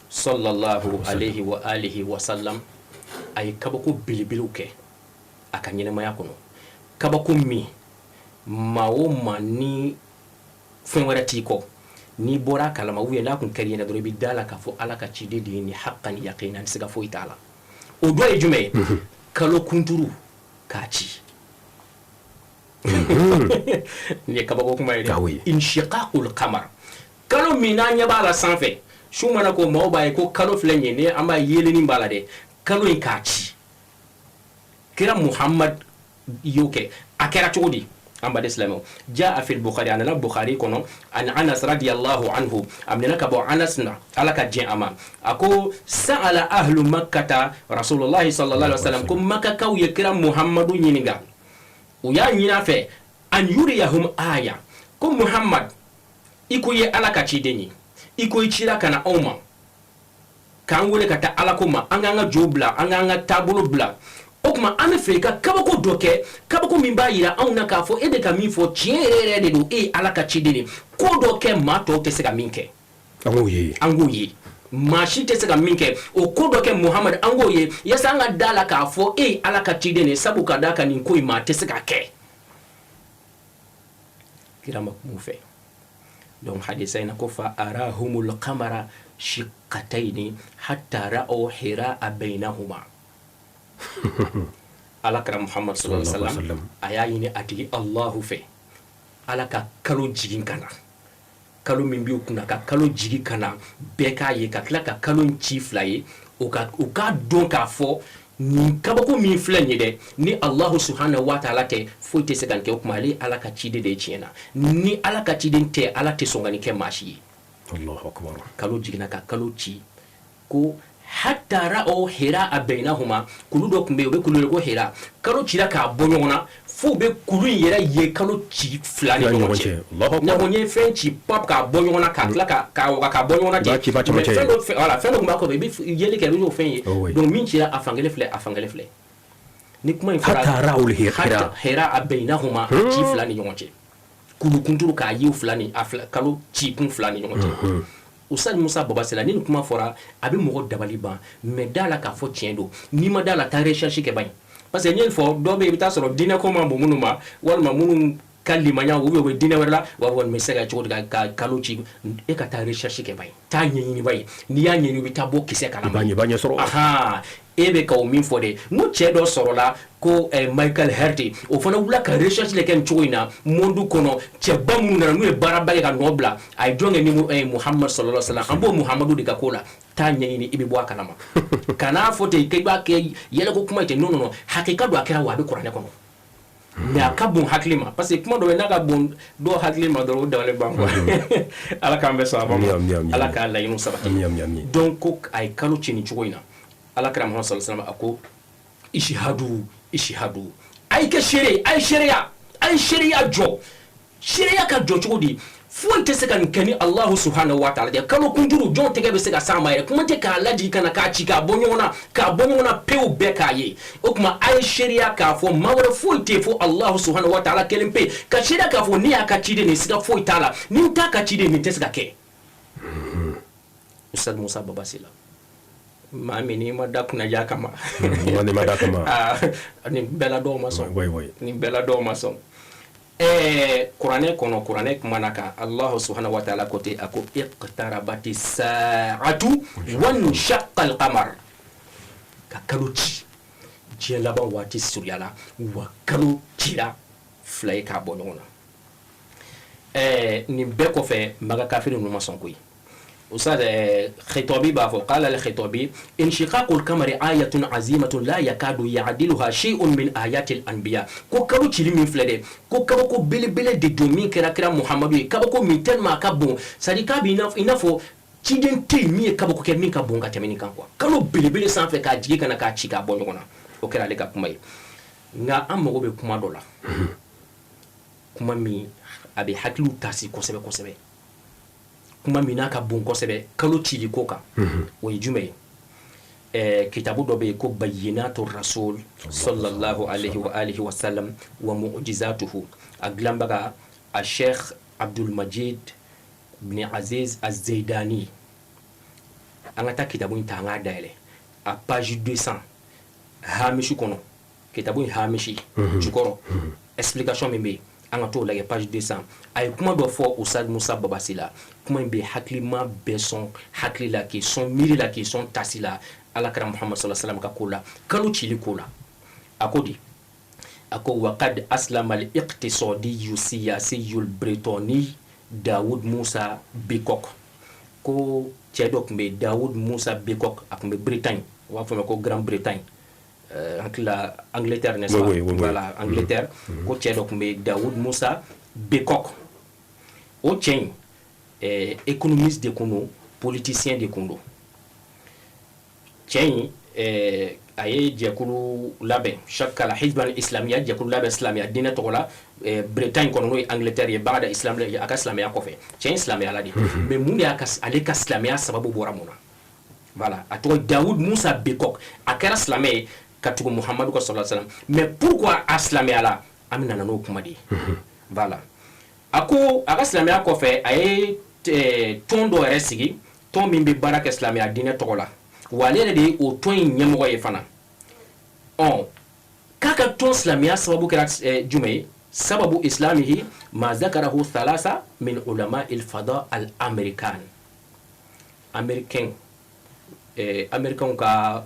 sallallahu alayhi wa alihi wa sallam a ye kabako belebelew kɛ a ka ɲɛnamaya kɔnɔ, kabako min maa o maa ni fɛn wɛrɛ t'i kɔ, n'i bɔra a kalama ou bien n'a kun kɛr'i ɲɛna dɔrɔn, i bɛ da la k'a fɔ Ala ka ciden de ye nin, haqqan yaqinan, siga foyi t'a la. O dɔ ye jumɛn ye? Kalo kunturu k'a ci. Nin ye kabako kuma ye dɛ. Inshiqaqul qamar, kalo min n'an ɲɛ b'a la sanfɛ su mana ko maaw b'a ye ko kalo filɛ nin ye, ni an b'a yeelenin b'a la dɛ, kalo in k'a ci, kira Muhammad y'o kɛ. A kɛra cogo di? An baden silamɛw, jaa fil Bukhari, a nana Bukhari kɔnɔ, an Anas radiyallahu anhu, a minɛna ka bɔ Anas na, Ala ka diɲɛ a ma, a ko sa'ala ahlu makkata rasulullahi sallallahu alaihi wasallam, ko makakaw ye kira Muhammadu ɲininka, u y'a ɲini a fɛ an yuriyahum aya, ko Muhammad i ko i ye Ala ka ciden ye, i ko i cira ka na anw ma k'an wele ka taa Ala ko ma, an k'an ka jo bila, an k'an ka taabolo bila, o tuma an bɛ fɛ i ka kabako dɔ kɛ, kabako min b'a yira anw na k'a fɔ e bɛ ka min fɔ tiɲɛ yɛrɛ yɛrɛ de don, e ye Ala ka ciden de ye, ko dɔ kɛ maa tɔw tɛ se ka min kɛ, an k'o ye, an k'o ye, maa si tɛ se ka min kɛ, o ko dɔ kɛ Muhamadu, an k'o ye, yaasa an ka da la k'a fɔ e ye Ala ka ciden de ye, sabu ka d'a kan nin ko in maa tɛ se ka kɛ. Kira ma kuma u fɛ. Donc hadisa in na ko fa arahumul qamara shiqqatayni hatta ra'aw hira'a bainahuma. Ala kira Muhammad sallallahu alaihi wasallam a y'a ɲini a tigi Allahu fɛ, Ala ka kalo jigin ka na, kalo min b'u kunna, ka kalo jigin ka na bɛɛ k'a ye, ka tila ka kalo in ci fila ye, u k'a dɔn k'a fɔ nin kabako min filɛ nin ye dɛ, ni Allahu subhanahu wa ta'ala tɛ foyi tɛ se ka nin kɛ. O tuma ale Ala ka ciden de ye tiɲɛ na, ni Ala ka ciden tɛ, Ala tɛ sɔn ka nin kɛ maa si ye. Allahu akbar. Kalo jiginna ka kalo ci, ko hatta ra'aw hira'a bainahuma, kulu dɔ tun bɛ yen, u bɛ kulu wele ko hira, kalo cira k'a bɔ ɲɔgɔn na f'u bɛ kulu in yɛrɛ ye kalo ci fila ni ɲɔgɔn cɛ. N'a ko n ye fɛn ci pap k'a bɔ ɲɔgɔn na, k'a tila k'a waga k'a bɔ ɲɔgɔn na ten, fɛn dɔ, voilà, fɛn dɔ tun b'a kɔfɛ, i bɛ yeli kɛ i bɛ n'o fɛn ye. Donc min cira a fankelen filɛ, a fankelen filɛ. Ni kuma in fɔra hatta ra'aw hira hira'a bainahuma, ci fila ni ɲɔgɔn cɛ, kulu kunturu k'a ye fila ni a fila, kalo ci kun fila ni ɲɔgɔn cɛ. Ustaz Musa Baba Sila, ni nin kuma fɔra a bɛ mɔgɔ dabali ban, mais da la k'a fɔ tiɲɛ don, n'i ma da la taa recherche kɛ ban, parce que n ye nin fɔ, dɔw bɛ yen i bɛ taa sɔrɔ diinɛ ko man bon minnu ma, walima minnu ka limaniya ou bien u bɛ diinɛ wɛrɛ la, u b'a fɔ nin bɛ se ka cogo di ka kalo ci, e ka taa recherche kɛ ban, taa ɲɛɲini ban, n'i y'a ɲɛɲini i bɛ taa bɔ kisɛ kalama, i b'a ɲɛ sɔrɔ. Ahan, e bɛ ka o min fɔ dɛ, n ko cɛ dɔ sɔrɔla ko Michael Hart, o fana wulila ka recherche de kɛ nin cogo in na monde kɔnɔ, cɛba minnu nana n'u ye baaraba kɛ ka nɔ bila, a ye jɔn kɛ ni Muhammad sallallahu alaihi wasallam, an b'o Muhammadu de ka ko la, taa ɲɛɲini i bɛ bɔ a kalama. Kan'a fɔ ten k'i b'a kɛ yɛlɛko kuma ye ten, non non non, hakika don a kɛra wa a bɛ kuranɛ kɔnɔ, mais a ka bon hakili ma, parce que kuma dɔ bɛ n'a ka bon dɔw hakili ma dɔrɔn o dabali ban quoi. Ala k'an bɛɛ sɔn a ma, Ala k'a laɲiniw sabati. Donc ko a ye kalo ci nin cogo in na, Ala kira Muhammad sallallahu alaihi wasallam a ko ishihadu ishihadu, a ye kɛ seere, a ye seereya, a ye seereya jɔ. Seereya ka jɔ cogo di? Foyi tɛ se ka nin kɛ ni Allahu subhanahu wa ta'ala tɛ. Kalo kunturu jɔn tɛgɛ bɛ se ka s'a ma yɛrɛ, kuma tɛ k'a lajigin ka na k'a ci k'a bɔ ɲɔgɔn na, k'a bɔ ɲɔgɔn na pewu bɛɛ k'a ye. O tuma a ye seereya k'a fɔ maa wɛrɛ foyi tɛ yen fo Allahu subhanahu wa ta'ala kelen pe, ka seereya k'a fɔ ne y'a ka ciden de ye, siga foyi t'a la, ni n t'a ka ciden nin tɛ se ka kɛ. Ustaz Musa Baba Sila, maa min n'i ma da kunnaja kama, n'i ma da kama, nin bɛɛ la dɔw ma sɔn, nin bɛɛ la dɔw ma sɔn. Kuranɛ kɔnɔ, kuranɛ kumana kan, Allahu subhanahu wa ta'ala ko ten, a ko iqtarabati sa'atu wanshaqqa al-qamar, ka kalo ci, diɲɛ laban waati surunyala wa kalo cira fila ye k'a bɔ ɲɔgɔn na. Nin bɛɛ kɔfɛ, Maka kafiri ninnu ma sɔn koyi. Ustaz Khitabi b'a fɔ, qala al-Khitabi inshiqaqu al-qamari ayatun azimatun la yakadu ya'diluha shay'un min ayati al-anbiya. Ko kalo cili min filɛ dɛ, ko kabako belebele de don min kɛra kira Muhamadu ye, kabako min tellement a ka bon, c'est à dire k'a bɛ i n'a fɔ ciden tɛ yen min ye kabako kɛ min ka bon ka tɛmɛ nin kan quoi. Kalo belebele sanfɛ k'a jigin ka na k'a ci k'a bɔ ɲɔgɔn na, o kɛra ale ka kuma ye. Nka an mago bɛ kuma dɔ la, kuma min a bɛ hakiliw tasi kosɛbɛ kosɛbɛ, kuma min n'a ka bon kosɛbɛ kalo cili ko kan, o ye jumɛn ye? Kitabu dɔ bɛ yen ko Bayyinatu Rasul sallallahu alaihi wa alihi wa sallam wa mu'jizatuhu, a dilanbaga a Sheikh Abdul Majid bin Aziz Az-Zaidani. An ka taa kitabu in ta, an k'a dayɛlɛ a page 200 hamishi kɔnɔ, kitabu in hamishi jukɔrɔ explication min bɛ yen, an ka t'o lajɛ page 200. A ye kuma dɔ fɔ Ustaz Musa Babasi la, kuma in bɛ hakilima bɛɛ sɔn hakili la, k'i sɔn miiri la, k'i sɔn tasi la, Ala kɛra Muhammad sallallahu alaihi wasallam ka ko la, kalo cili ko la. A ko di? A ko waqad aslama al-iqtisadi siyasi al-britani Dawud Musa Bikok. Ko cɛ dɔ tun bɛ yen, Dawud Musa Bikok, a tun bɛ Bretagne, u b'a fɔ ma ko Grande-Bretagne, hakili la Angleterre, n'est-ce pas? Oui. Voilà, Angleterre. Ko cɛ dɔ tun bɛ yen, Dawud Musa Bikok, o cɛ in économiste de kun don, politicien de kun don. Cɛ in a ye jɛkulu labɛn, shakkala hizban islamiya, jɛkulu labɛn silamɛya diinɛ tɔgɔ la Bretagne kɔnɔ, n'o ye Angleterre ye. Bagada islam, a ka silamɛya kɔfɛ, cɛ in silamɛya de. Mais mun de y'a ka, ale ka silamɛya sababu bɔra mun na? Voilà, a tɔgɔ Dawud Musa Bekok, a kɛra silamɛ ye ka tugu Muhamadu ka sallallahu alaihi wasallam. Mais pourquoi a silamɛya la? An bɛ nana n'o kuma de ye. Voilà, a ko a ka silamɛya kɔfɛ, a ye tɔn dɔ yɛrɛ sigi, tɔn min bɛ baara kɛ silamɛya diinɛ tɔgɔ la, wa ale yɛrɛ de ye o tɔn in ɲɛmɔgɔ ye fana. Ɔ k'a ka tɔn silamɛya sababu kɛra jumɛn ye? Sababu islamihi ma zakarahu thalasa min ulama il fada al américain, américain, américain ka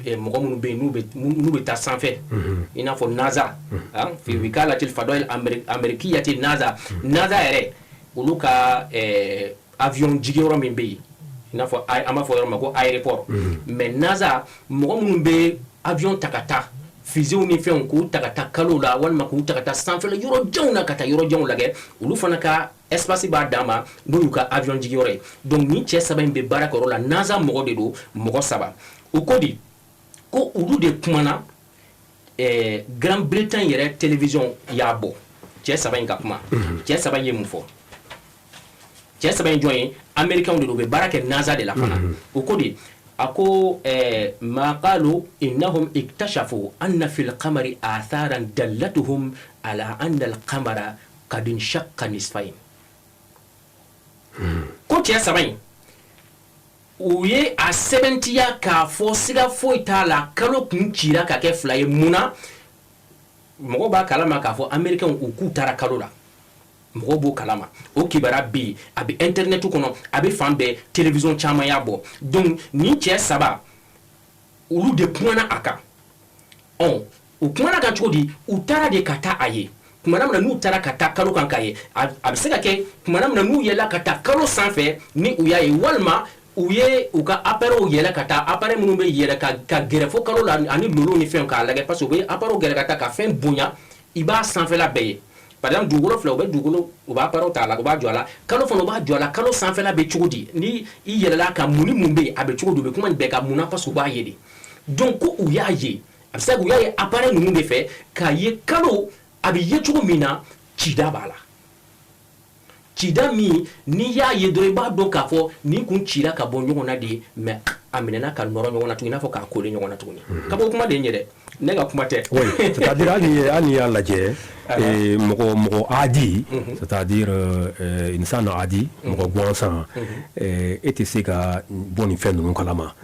mɔgɔ minnu bɛ yen n'u bɛ taa sanfɛ, i n'a fɔ NASA, fi wikalatil fada al amerikiyati NASA. NASA yɛrɛ, olu ka avion jigiyɔrɔ min bɛ yen, i n'a fɔ an b'a fɔ yɔrɔ ma ko aéroport. Mais NASA mɔgɔ minnu bɛ avion ta ka taa fusées ni fɛnw k'u ta ka taa kalo la, walima k'u ta ka taa sanfɛla yɔrɔ janw na, ka taa yɔrɔ janw lajɛ, olu fana ka espace b'a dan ma, n'o y'u ka avion jigiyɔrɔ ye. Donc nin cɛ saba in bɛ baara kɛ yɔrɔ la, NASA mɔgɔ de don, mɔgɔ saba. O ko di? Ko olu de kumana, Grande-Bretagne yɛrɛ télévision y'a bɔ, cɛ saba in ka kuma. Cɛ saba in ye mun fɔ? Cɛ saba in jɔn ye? Américain de don, u bɛ baara kɛ NASA de la fana. O ko di? A ko ma qalu innahum iktashafu anna fil qamari atharan dallatuhum ala anna al qamara qad inshaqqa nisfayn. Ko cɛ saba in, u ye a sɛbɛntiya k'a fɔ siga foyi t'a la, kalo kun cira ka kɛ fila ye. Mun na? Mɔgɔw b'a kalama k'a fɔ américain u k'u taara kalo la, mɔgɔw b'o kalama, o kibaruya bɛ yen, a bɛ internet kɔnɔ, a bɛ fan bɛɛ, télévision caman y'a bɔ. Donc nin cɛ saba, olu de kumana a kan. Ɔ u kumana kan cogo di? U taara de ka taa a ye. Kumana min na n'u taara ka taa kalo kan k'a ye, a bɛ se ka kɛ kumana min na n'u yɛlɛla ka taa kalo sanfɛ ni u y'a ye, walima u ye u ka appareil yɛlɛ ka taa, appareil minnu bɛ yɛlɛ ka gɛrɛ fo kalo la ani lolo ni fɛnw k'a lajɛ, parce que u bɛ appareil gɛrɛ ka taa ka fɛn bonya, i b'a sanfɛla bɛɛ ye. Par exemple, dugukolo filɛ, u bɛ dugukolo, u b'a appareil ta a la, u b'a jɔ a la. Kalo fana, u b'a jɔ a la. Kalo sanfɛla bɛ cogo di? Ni i yɛlɛla kan, mun ni mun bɛ yen? A bɛ cogo di? U bɛ kuma nin bɛɛ kan. Mun na? Parce que u b'a ye de. Donc ko u y'a ye, a bɛ se ka u y'a ye appareil ninnu de fɛ k'a ye kalo a bɛ ye cogo min na, cida b'a la, cida min n'i y'a ye dɔrɔn, i b'a dɔn k'a fɔ nin kun cira ka bɔ ɲɔgɔn na de, mais a minɛna ka nɔrɔ ɲɔgɔn na tuguni, i n'a fɔ k'a coller ɲɔgɔn na tuguni. Kabako kuma de ye nin ye dɛ, ne ka kuma tɛ. Oui, c'est-à-dire hali n'i y'a lajɛ, mɔgɔ adi, c'est-à-dire insan adi, mɔgɔ gansan, e tɛ se ka bɔ nin fɛn ninnu kalama.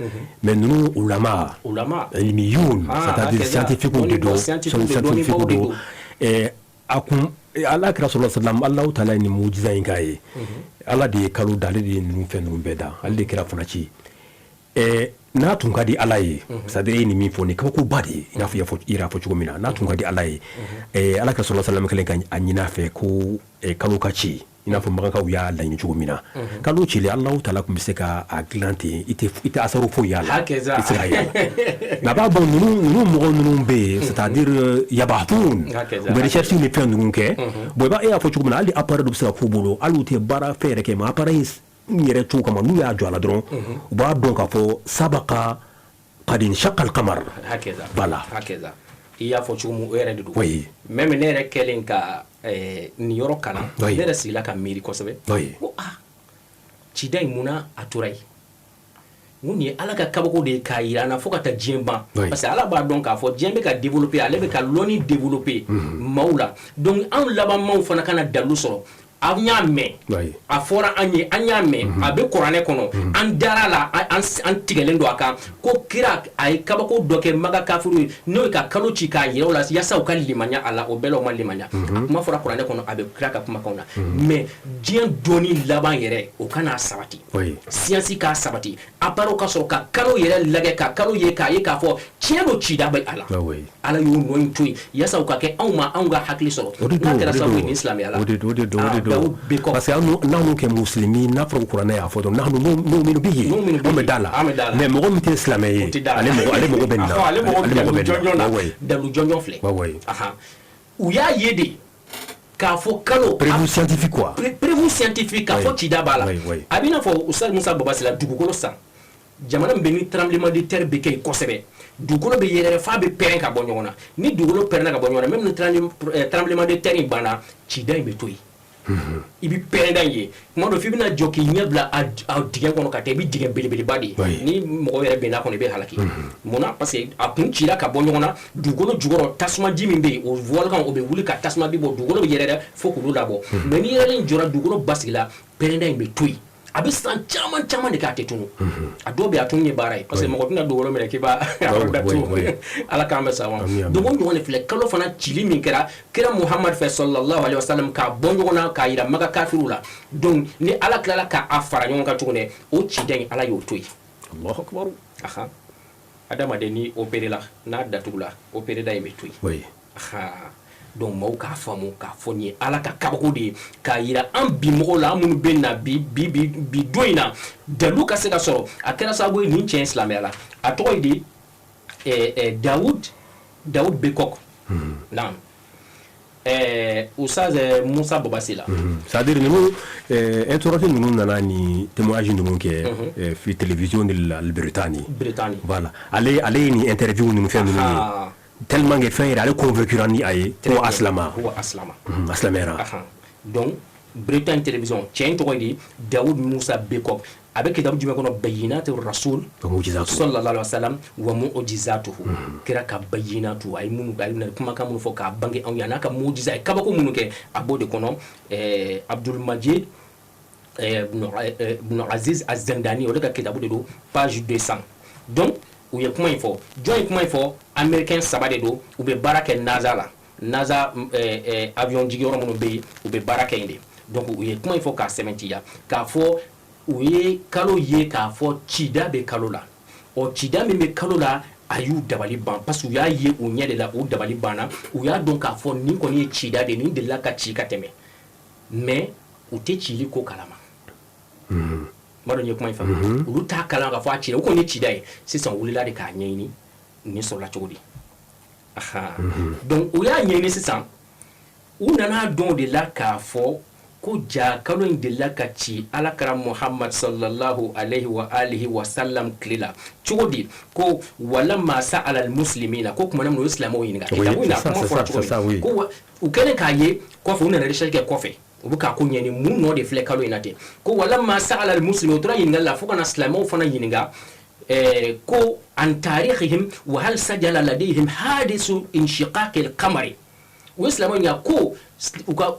Mais ninnu ulama, ulama ilmiyun, c'est-à-dire scientifique de don, scientifique don. A kun Ala kira sallallahu alaihi wasallam, Alahu taala ye nin mujiza in k'a ye. Ala de ye kalo da, ale de ye ninnu fɛn ninnu bɛɛ da, ale de ye kira fana ci. N'a tun ka di Ala ye, c'est à dire e ye nin min fɔ, nin kabakoba de ye, i n'a fɔ i yɛrɛ y'a fɔ cogo min na. N'a tun ka di Ala ye, Ala kira sallallahu alaihi wasallam kɛlen ka a ɲini a fɛ ko kalo ka ci, i n'a fɔ makankaw y'a laɲini cogo min na, kalo cilen, Alahu taala tun bɛ se ka a dilan ten, i tɛ asaru foyi y'a la, i tɛ se k'a y'a la. Mais a b'a dɔn ninnu mɔgɔ ninnu bɛ yen, c'est à dire yabahtun, u bɛ recherche ni fɛn ninnu kɛ. Bon, i b'a e y'a fɔ cogo min na, hali appareil dɔ bɛ se ka k'u bolo, hali u tɛ baara fɛn yɛrɛ kɛ, mais appareil in yɛrɛ cogo kama, n'u y'a jɔ a la dɔrɔn, u b'a dɔn k'a fɔ sabaka qad inshaqa al-qamar. Voilà. Hakɛza, i y'a fɔ cogo min, o yɛrɛ de don. Même ne yɛrɛ kɛlen ka nin yɔrɔ kalan, ne yɛrɛ sigila ka miiri kosɛbɛ ko ah, cida in, munna a tora yen? N ko nin ye Ala ka kabako de ye k'a yira an na fo ka taa diɲɛ ban, parce que Ala b'a dɔn k'a fɔ diɲɛ bɛ ka développer, ale bɛ ka lɔnni développer maaw la. Donc anw laban maaw fana kana dalu sɔrɔ. An y'a mɛn, a fɔra an ye, an y'a mɛn, a bɛ kuranɛ kɔnɔ, an dara la, an tigɛlen don a kan ko kira a ye kabako dɔ kɛ Maka kafiru ye, n'o ye ka kalo ci k'a yira u la yaasa u ka limaniya a la. O bɛɛ la, u ma limaniya. A kuma fɔra kuranɛ kɔnɔ, a bɛ kira ka kumakanw na, mais diɲɛ dɔnni laban yɛrɛ, o kana sabati, science k'a sabati, appareil ka sɔrɔ ka kalo yɛrɛ lajɛ, ka kalo ye, k'a ye k'a fɔ tiɲɛ don, cida bɛ a la. Ala y'o nɔ in to yen yaasa u ka kɛ anw ma, anw ka hakili sɔrɔ. N'a kɛra sababu ye nin silamɛya la. O de don, o de don, o de don, parce que n'anw kɛ musulmi, n'a fɔra ko kuranɛ y'a fɔ dɔrɔn, nahnu nu'minu bihi, anw bɛ da la. Mais mɔgɔ min tɛ silamɛ ye, ale mago bɛ nin na. Ale mago bɛ dalu jɔnjɔn na. Dalu jɔnjɔn filɛ, u y'a ye de k'a fɔ kalo Preuve scientifique quoi. Preuve scientifique k'a fɔ cida b'a la. A b'i n'a fɔ Ustaz Musa Babasila, dugukolo san, jamana min bɛ ni tremblement de terre bɛ kɛ yen kosɛbɛ, dugukolo bɛ yɛrɛ f'a bɛ pɛrɛn ka bɔ ɲɔgɔn na. Ni dugukolo pɛrɛnna ka bɔ ɲɔgɔn na, même ni tremblement de terre in banna, cida in bɛ to yen. I bɛ pɛrɛnda in ye tuma dɔ f'i bɛna jɔ k'i ɲɛ bila a dingɛ kɔnɔ ka taa, i bɛ dingɛ belebeleba de ye, ni mɔgɔ yɛrɛ bɛn'a kɔnɔ, i bɛ halaki. Munna? Parce que a kun cira ka bɔ ɲɔgɔn na dugukolo jukɔrɔ. Tasumaji min bɛ yen, o volcan o bɛ wuli ka tasuma bi bɔ, dugukolo bɛ yɛrɛ fo k'olu labɔ. Mais ni yɛrɛlen jɔra, dugukolo basigi la, pɛrɛnda in bɛ to yen, a bɛ san caman caman de kɛ, a tɛ tunu. A dɔw bɛ yen, a tunu ye baara ye, parce que mɔgɔ tɛna dugukolo minɛ k'i b'a datugu. Ala k'an bɛ sa ma. Donc o ɲɔgɔn de filɛ, kalo fana cili min kɛra kira Muhamadu fɛ sallallahu alaihi wasallam, k'a bɔ ɲɔgɔn na k'a yira Maka kafiriw la. Donc ni Ala tilala k'a fara ɲɔgɔn kan tuguni, o ciden in, Ala y'o to yen. Allahu akbar. Ahan, adamaden ni opéré la, n'a datugula, opéré da in bɛ to yen. Donc maaw k'a faamu k'a fɔ nin ye Ala ka kabako de ye k'a yira an bi mɔgɔw la, an minnu bɛ na bi bi bi bi don in na, dalu ka se ka sɔrɔ. A kɛra sababu ye nin cɛ in silamɛya la. A tɔgɔ ye di? Dawud Bekok. Naam, Ustaz Musa Babasila. C'est à dire ninnu interroger ninnu nana ni témoignage ninnu kɛ fi télévision de la Bretagne. Bretagne. Voilà, ale ye nin interview ninnu fɛn ninnu ye tellement que fɛn yɛrɛ ale convaincu ni a ye ko asilama. Ko asilama. A silamɛyara. Donc Bretagne télévision, cɛ in tɔgɔ ye di? Dawud Musa Bekok. A bɛ kitabu jumɛn kɔnɔ? Bayyinatu Rasul sallallahu alaihi wasallam wa mu'jizatuhu. Kira ka bayyinatu, a ye minnu, a ye kumakan minnu fɔ k'a bange anw ye, a n'a ka mujiza, a ye kabako minnu kɛ, a b'o de kɔnɔ. Abdul Majid ibn Aziz Az-Zandani, o de ka kitabu de don, page 200. Donc u ye kuma in fɔ. Jɔn ye kuma in fɔ? Américain saba de don, u bɛ baara kɛ NASA la. NASA avion jigiyɔrɔ minnu bɛ yen, u bɛ baara kɛ yen de. Donc u ye kuma in fɔ k'a sɛbɛntiya k'a fɔ u ye kalo ye, k'a fɔ cida bɛ kalo la. Ɔ, cida min bɛ kalo la, a y'u dabali ban, parce que u y'a ye u ɲɛ de la, u dabali banna. U y'a dɔn k'a fɔ nin kɔni ye cida de ye, nin delila ka ci ka tɛmɛ, mais u tɛ cili ko kalama. N b'a dɔn n ye kuma in faamu. Olu t'a kalama k'a fɔ a cira, o kɔni ye cida ye. Sisan u wulila de k'a ɲɛɲini, nin sɔrɔla cogo di? Donc u y'a ɲɛɲini sisan, u nana dɔn o de la k'a fɔ ko ja kalo in delila ka ci Ala kɛra Muhammad sallallahu alaihi wa alihi wa sallam tile la. Cogo di? Ko wala masa alal muslimina, ko kumana min u ye silamɛw ɲininka kitabu in na, kuma fɔra cogo min, ko u kɛlen k'a ye kɔfɛ, u nana recherche kɛ kɔfɛ, u bɛ k'a ko ɲɛni, mun nɔ de filɛ kalo in na ten? Ko wala masa alal muslimin, u tora ɲininkali la fo ka na silamɛw fana ɲininka ko an tarihihim wa hal sajala ladayhim hadisu inshiqaqi al-qamari. U ye silamɛw ɲininka ko u ka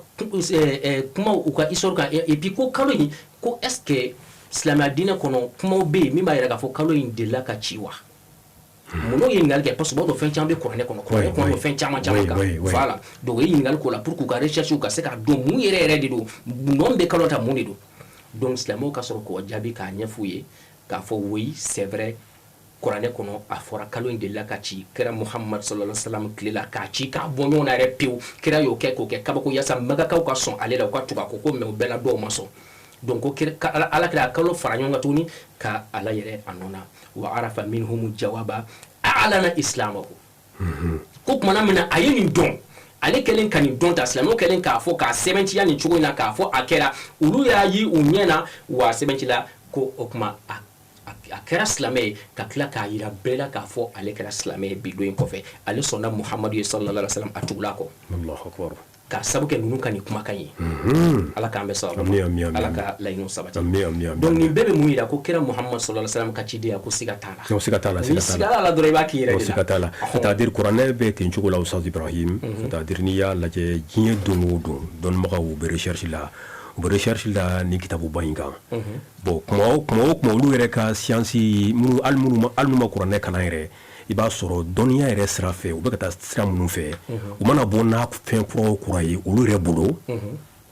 kumaw, u ka histoire kan, et puis ko kalo in, ko est ce que silamɛya diinɛ kɔnɔ kumaw bɛ yen min b'a yira k'a fɔ kalo in delila ka ci wa? Mun ye ɲininkali kɛ? Parce que u b'a dɔn fɛn caman bɛ kuranɛ kɔnɔ, kuranɛ kɔnɔ fɛn caman caman kan. Voilà, donc u ye ɲininkali k'o la pour k'u ka recherche, ka se k'a dɔn mun yɛrɛ yɛrɛ de don, nɔ bɛ kalo ta, mun de don. Donc silamɛw ka sɔrɔ k'o jaabi k'a ɲɛf'u ye k'a fɔ: oui, c'est vrai, kuranɛ kɔnɔ a fɔra kalo in delila ka ci kira Muhammad sallallahu alaihi wasallam tile la, k'a ci k'a bɔ ɲɔgɔn na yɛrɛ pewu. Kira y'o kɛ k'o kɛ kabako yaasa Makakaw ka sɔn ale la, u ka tugu a kɔ ko, mais o bɛɛ la dɔw ma sɔn. Donc ko Ala kira kalo fara ɲɔgɔn kan tuguni ka ala yɛrɛ a nɔ na. Wa arafa minhum jawaba a'lana islamahu. Ko kumana min na a ye nin dɔn, ale kɛlen ka nin dɔn ta, silamɛw kɛlen k'a fɔ k'a sɛbɛntiya nin cogo in na, k'a fɔ a kɛra, olu y'a ye u ɲɛ na wa sɛbɛnti la ko o tuma a kɛra silamɛ ye, ka tila k'a yira bɛɛ la k'a fɔ ale kɛra silamɛ ye. Bi don in kɔfɛ, ale sɔnna Muhamadu ye sallallahu alaihi wasallam, a tugula kɔ. Allahu akbar. K'a sabu kɛ ninnu ka nin kumakan ye. Ala k'an bɛ sababu, Ala ka laɲiniw sabati. Donc nin bɛɛ bɛ mun yira? Ko kira Muhamadu sallallahu alaihi wasallam ka cidenya, ko siga t'a la. Siga t'a la. Ni siga la dɔrɔn, i b'a k'i yɛrɛ de la. Siga t'a la, c'est à dire kuranɛ bɛ ten cogo la, Ustaz Ibrahim. C'est à dire n'i y'a lajɛ, diɲɛ don o don, dɔnnibagaw bɛ recherche la, u bɛ recherche la ni kitabuba in kan. Bon, kuma o kuma o kuma, olu yɛrɛ ka science minnu, hali n'u ma kuranɛ kalan yɛrɛ, i b'a sɔrɔ dɔnniya yɛrɛ sira fɛ, u bɛ ka taa sira minnu fɛ, u mana bɔ n'a fɛn kura o kura ye olu yɛrɛ bolo,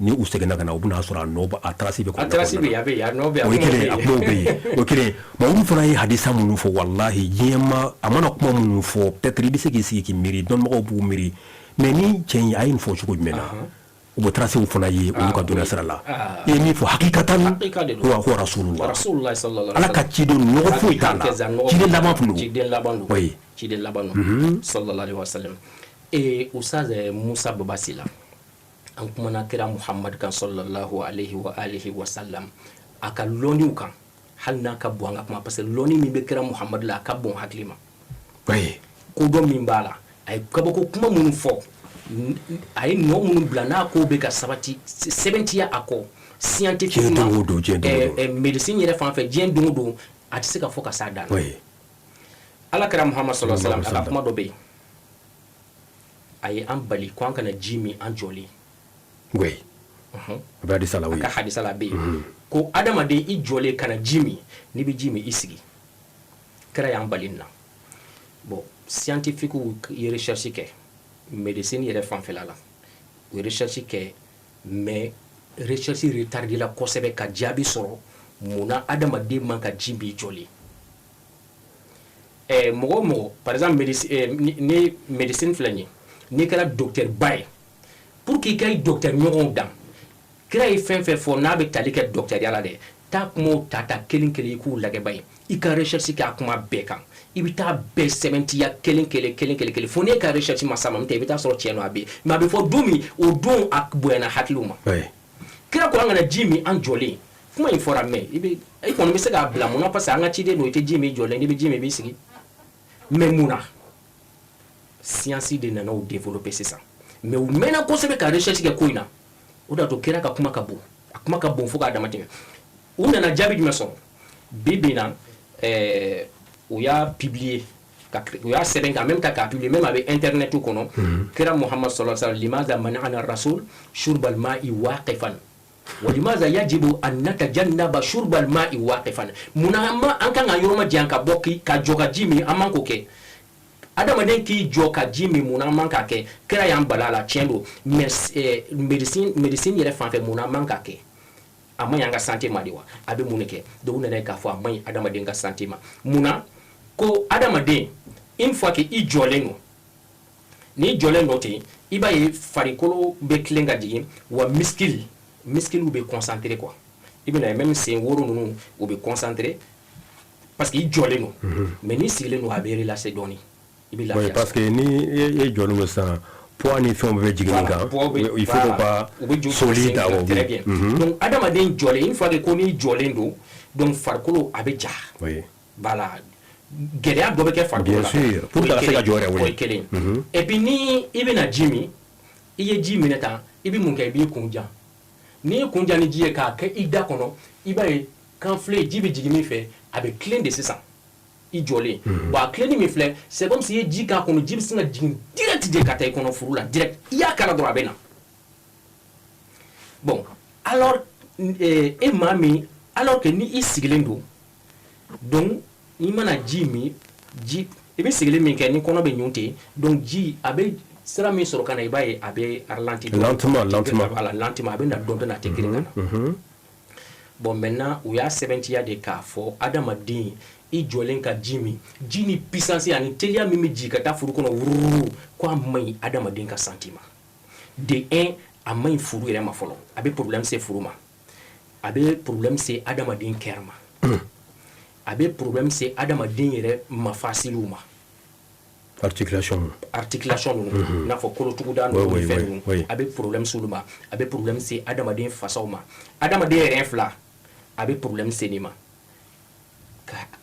ni u seginna ka na, u bɛna sɔrɔ a nɔ, a trace bɛ. A trace bɛ yen, a bɛ yen, a nɔ bɛ yen. O ye kelen, a kumaw bɛ yen, o ye kelen. Bon, olu fana ye hadisa minnu fɔ, walahi, diɲɛ ma a mana kuma minnu fɔ, peut-être i bɛ se k'i sigi k'i miiri, dɔnnibagaw b'u miiri, mais ni cɛ in a ye nin fɔ cogo jumɛn na, u bɛ tracew fana ye olu ka dɔnniya sira la. I ye min fɔ, hakikatan huwa huwa rasulullah, Ala ka ciden, nɔgɔ foyi t'a la, ciden laban tun don. Ciden laban don. Oui. Ciden laban don, sallallahu alaihi wasallam. Et Ustaz Musa Babasila, an kumana kira Muhammad kan sallallahu alaihi wa alihi wasallam, a ka lɔnniw kan, hali n'a ka bon an ka kuma, parce que lɔnni min bɛ kira Muhammad la, a ka bon hakili ma. Kodɔn min b'a la, a ye kabako kuma minnu fɔ, a ye nɔ minnu bila, n'a ko bɛ ka sabati, sɛbɛntiya a kɔ scientifiquement, diɲɛ don o don, diɲɛ don o don, médecine yɛrɛ fan fɛ, diɲɛ don o don, a tɛ se ka fɔ ka s'a dan na. Ala kira Muhammad sallallahu alaihi wasallam, a ka kuma dɔ bɛ yen, a ye an bali ko an kana ji min an jɔlen. Oui, a bɛ hadisa la, oui. A ka hadisa la, a bɛ yen ko adamaden i jɔlen kana ji min, n'i bɛ ji min, i sigi. Kira y'an bali nin na. Bon, scientifique ye recherche kɛ médecine yɛrɛ fanfɛla la, u ye recherche kɛ, mais recherche retardé la kosɛbɛ ka jaabi sɔrɔ munna adamaden man ka ji min jɔlen. Mɔgɔ o mɔgɔ, par exemple ni médecine filɛ nin ye, n'i kɛra docteur ba ye, pour que i ka i docteur ɲɔgɔnw dan, kira ye fɛn fɛn fɔ n'a bɛ tali kɛ docteur ya la dɛ, taa kumaw ta ta kelen kelen, i k'u lajɛ ba ye, i ka recherche kɛ a kuma bɛɛ kan, i bɛ taa bɛɛ sɛbɛntiya kelen kelen kelen kelen kelen, fo n'e ka recherche ma s'a ma, n'o tɛ i bɛ taa sɔrɔ tiɲɛ don, a bɛ yen, mais a bɛ fɔ don min, o don a bonyana hakiliw ma. Kira ko an kana ji min an jɔlen. Kuma in fɔra, mais i bɛ i kɔni bɛ se k'a bila mun na? Parce que an ka ciden don, i tɛ ji min jɔlen, n'i bɛ ji min, i b'i sigi. Mais mun na science de nana o développer sisan? Mais u mɛnna kosɛbɛ ka recherche kɛ ko in na. O de y'a to kira ka kuma ka bon, a kuma ka bon fo k'a dama tɛmɛ. U nana jaabi jumɛn sɔrɔ? Bi bi in na, u y'a publier ka, u y'a sɛbɛn en même temps k'a publier, même a bɛ internet kɔnɔ. Kira Muhammad sallallahu alaihi wasallam, limaza mana'ana rasul shurbal ma'i waqifan wa limaza yajibu an natajannaba shurbal ma'i waqifan? Munna an kan ka yɔrɔ ma jan ka bɔ ka jɔ ka ji min? An man k'o kɛ. Adamaden k'i jɔ ka ji min, mun an man k'a kɛ? Kira y'an bala a la, tiɲɛ don, mais médecine yɛrɛ fan fɛ, mun an man k'a kɛ? A man ɲi an ka santé ma de wa? A bɛ mun de kɛ? Donc u nana ye k'a fɔ a man ɲi adamaden ka santé ma. Mun na? Ko adamaden, une fois que i jɔlen don, n'i jɔlen don ten, i b'a ye farikolo bɛ tilen ka jigin wa muscle bɛ concentré quoi. I bɛna ye même sen woro ninnu, u bɛ concentré parce que i jɔlen don. Mais n'i sigilen don, a bɛ relâché dɔɔnin, i bɛ lafiya. Oui, parce que ni e jɔlen don sisan, poids ni fɛnw bɛ jigin kan, il faut ka soli ta. Très bien. Donc adamaden jɔlen, une fois que ko n'i jɔlen don, donc farikolo a bɛ ja. Voilà, gɛlɛya dɔ bɛ kɛ farikolo la. Bien sûr, pour que ka se ka jɔ yɛrɛ. O ye kelen. Et puis ni i bɛna ji min, i ye ji minɛ tan, i bɛ mun kɛ? I b'i kun jan. N'i y'i kun jan ni ji ye k'a kɛ i da kɔnɔ, i b'a ye kanfilen ji bɛ jigin min fɛ, a bɛ tilen de sisan i jɔlen. Bon, a tilenni min filɛ, c'est comme si i ye ji k'a kɔnɔ, ji bɛ sin ka jigin direct de ka taa i kɔnɔ furu la direct. I y'a kala dɔrɔn, a bɛ na. Bon, alors e maa min, alors que ni i sigilen don, donc n'i mana ji min, ji I bɛ sigili min kɛ, ni kɔnɔ bɛ ɲun ten, donc ji a bɛ sira min sɔrɔ ka na, i b'a ye a bɛ ralenti. Lentement, lentement. Voilà, lentement, a bɛ na dɔɔnin dɔɔnin, a tɛ girin ka na. Bon, maintenant, u y'a sɛbɛntiya de k'a fɔ adamaden i jɔlen ka ji min, ji ni puissance ani teliya min bɛ jigin ka taa furu kɔnɔ wururu, ko a man ɲi adamaden ka santé ma. De un, a man ɲi furu yɛrɛ ma fɔlɔ, a bɛ problème se furu ma, a bɛ problème se adamaden cœur ma, a bɛ problème se adamaden yɛrɛ mafasiliw ma. Articulation. Articulation ninnu, i n'a fɔ kolotuguda ninnu ni fɛn ninnu, a bɛ problème s'olu ma. A bɛ problème se adamaden fasaw ma, adamaden yɛrɛ fila, a bɛ problème se nin ma.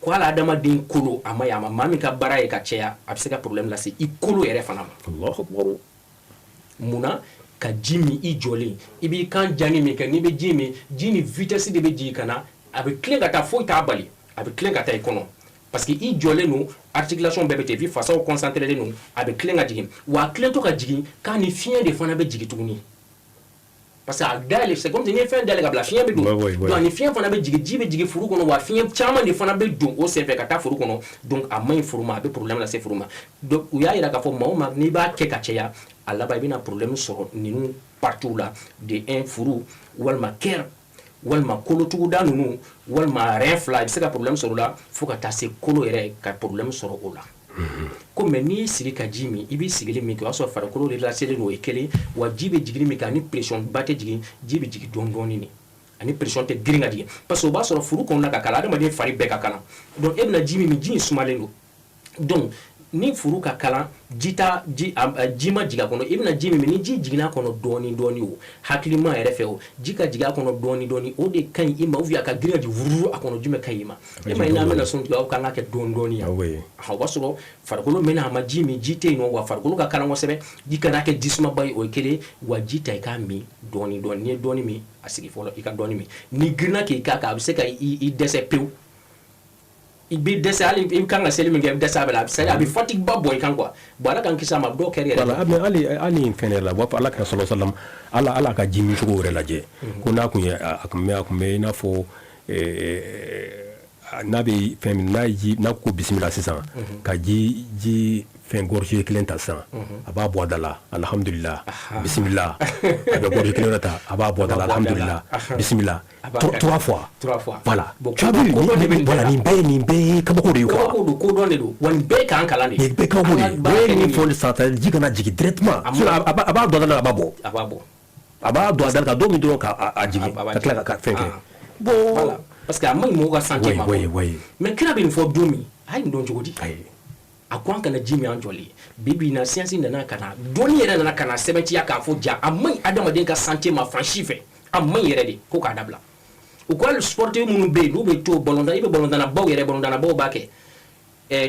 Ko hali adamaden kolo, a ma ɲi a ma. Maa min ka baara ye ka caya, a bɛ se ka problème lase i kolo yɛrɛ fana ma. Allahu akbar. Munna ka ji min i jɔlen, i b'i kan jani min kɛ, n'i bɛ ji min, ji ni vitesse de bɛ jigin ka na, a bɛ tilen ka taa, foyi t'a bali, a bɛ tilen ka taa i kɔnɔ, parce que i jɔlen don, articulation bɛɛ bɛ ten, puis fasaw concentré don, a bɛ tilen ka jigin. Wa a tilentɔ ka jigin k'a ni fiɲɛ de fana bɛ jigin tuguni, parce que a dayɛlɛ, c'est comme si n'i ye fɛn dayɛlɛ ka bila, fiɲɛ bɛ don. Donc ani fiɲɛ fana bɛ jigin, ji bɛ jigin furu kɔnɔ, wa fiɲɛ caman de fana bɛ don o senfɛ ka taa furu kɔnɔ. Donc a man ɲi furu ma, a bɛ problème lase furu ma. Donc u y'a jira k'a fɔ maa o maa n'i b'a kɛ ka caya, a laban i bɛna problème sɔrɔ ninnu parties la: de un, furu, walima cœur, walima kolotuguda ninnu, walima rein fila, i bɛ se ka problème sɔrɔ o la, fo ka taa se kolo yɛrɛ ka problème sɔrɔ o la. Ko mais n'i y'i sigi ka ji min, i b'i sigili min kɛ, o y'a sɔrɔ farikolo relaxé don, o ye kelen. Wa ji bɛ jigin min kɛ, ani pression ba tɛ jigin, ji bɛ jigin dɔɔni dɔɔni de, ani pression tɛ girin ka jigin, parce que o b'a sɔrɔ furu kɔnɔna ka kalan, adamaden fari bɛɛ ka kalan. Donc e bɛna ji min min, ji in sumalen don. Donc ni furu ka kalan, ji ta ji, ji ma jigin a kɔnɔ, i bɛna ji min, ni ji jiginna a kɔnɔ dɔɔni dɔɔni, o hakilima yɛrɛ fɛ, o ji ka jigin a kɔnɔ dɔɔni dɔɔni, o de ka ɲi i ma. Ou bien a ka girin ka jigin wururu a kɔnɔ, jumɛn ka ɲi i ma? E ma ye, n'an bɛna sun tigɛ, aw kan ka kɛ dɔɔni dɔɔni yan. O b'a sɔrɔ farikolo mɛnna, a ma ji min, ji tɛ yen nɔ, wa farikolo ka kalan kosɛbɛ. Ji kana kɛ ji sumaba ye, o ye kelen. Wa ji ta, i k'a min dɔɔni dɔɔni. N'i ye dɔɔni min, a sigi fɔlɔ, i ka dɔɔni min. N'i girinna k'i k'a kan, a bɛ se ka i dɛsɛ pewu, i bɛ dɛsɛ. Hali i kan ka seli min kɛ, i bɛ dɛsɛ a bɛɛ la. A bɛ fatigue ba bɔ i kan quoi. Bon, Ala k'an kisi a ma, dɔw kɛra yɛrɛ. Voilà, mais hali fɛn yɛrɛ la, u b'a fɔ Ala kira sɔlɔ salam, Ala ka ji min cogo yɛrɛ lajɛ, ko n'a kun ye a kun bɛ i n'a fɔ n'a bɛ fɛn min, n'a ye ji, n'a ko bisimila sisan, ka ji fɛn gorgée kelen ta sisan, a b'a bɔ a da la, alhamdulillah, bisimila, a bɛ gorgée kelen wɛrɛ ta, a b'a bɔ a da la, alhamdulillah, bisimila, trois fois. Trois fois. Voilà, tu as vu, voilà, nin bɛɛ ye kabako de ye quoi. Kabako don, kodɔn de don, wa nin bɛɛ k'an kalan de. Nin bɛɛ kabako de ye. O ye nin fɔ sisan, ji kana jigin directement, a b'a don a da la, a b'a bɔ. A b'a bɔ. A b'a don a da la ka don min dɔrɔn, ka a jigin, ka tila ka fɛn kɛ. Bon, voilà, parce que a man ɲi mɔgɔw ka santé ma. Mais kira bɛ nin fɔ don min, a ye nin dɔn cogo di? A ko an kana ji min an jɔlen. Bi bi in na, science nana ka na, dɔnni yɛrɛ nana ka na sɛbɛntiya k'a fɔ ja a man ɲi adamaden ka santé ma fan si fɛ, a man ɲi yɛrɛ de, ko k'a dabila. U ko hali sportif minnu bɛ yen, n'u bɛ to balontan, i bɛ balontannabaw yɛrɛ, balontannabaw b'a kɛ,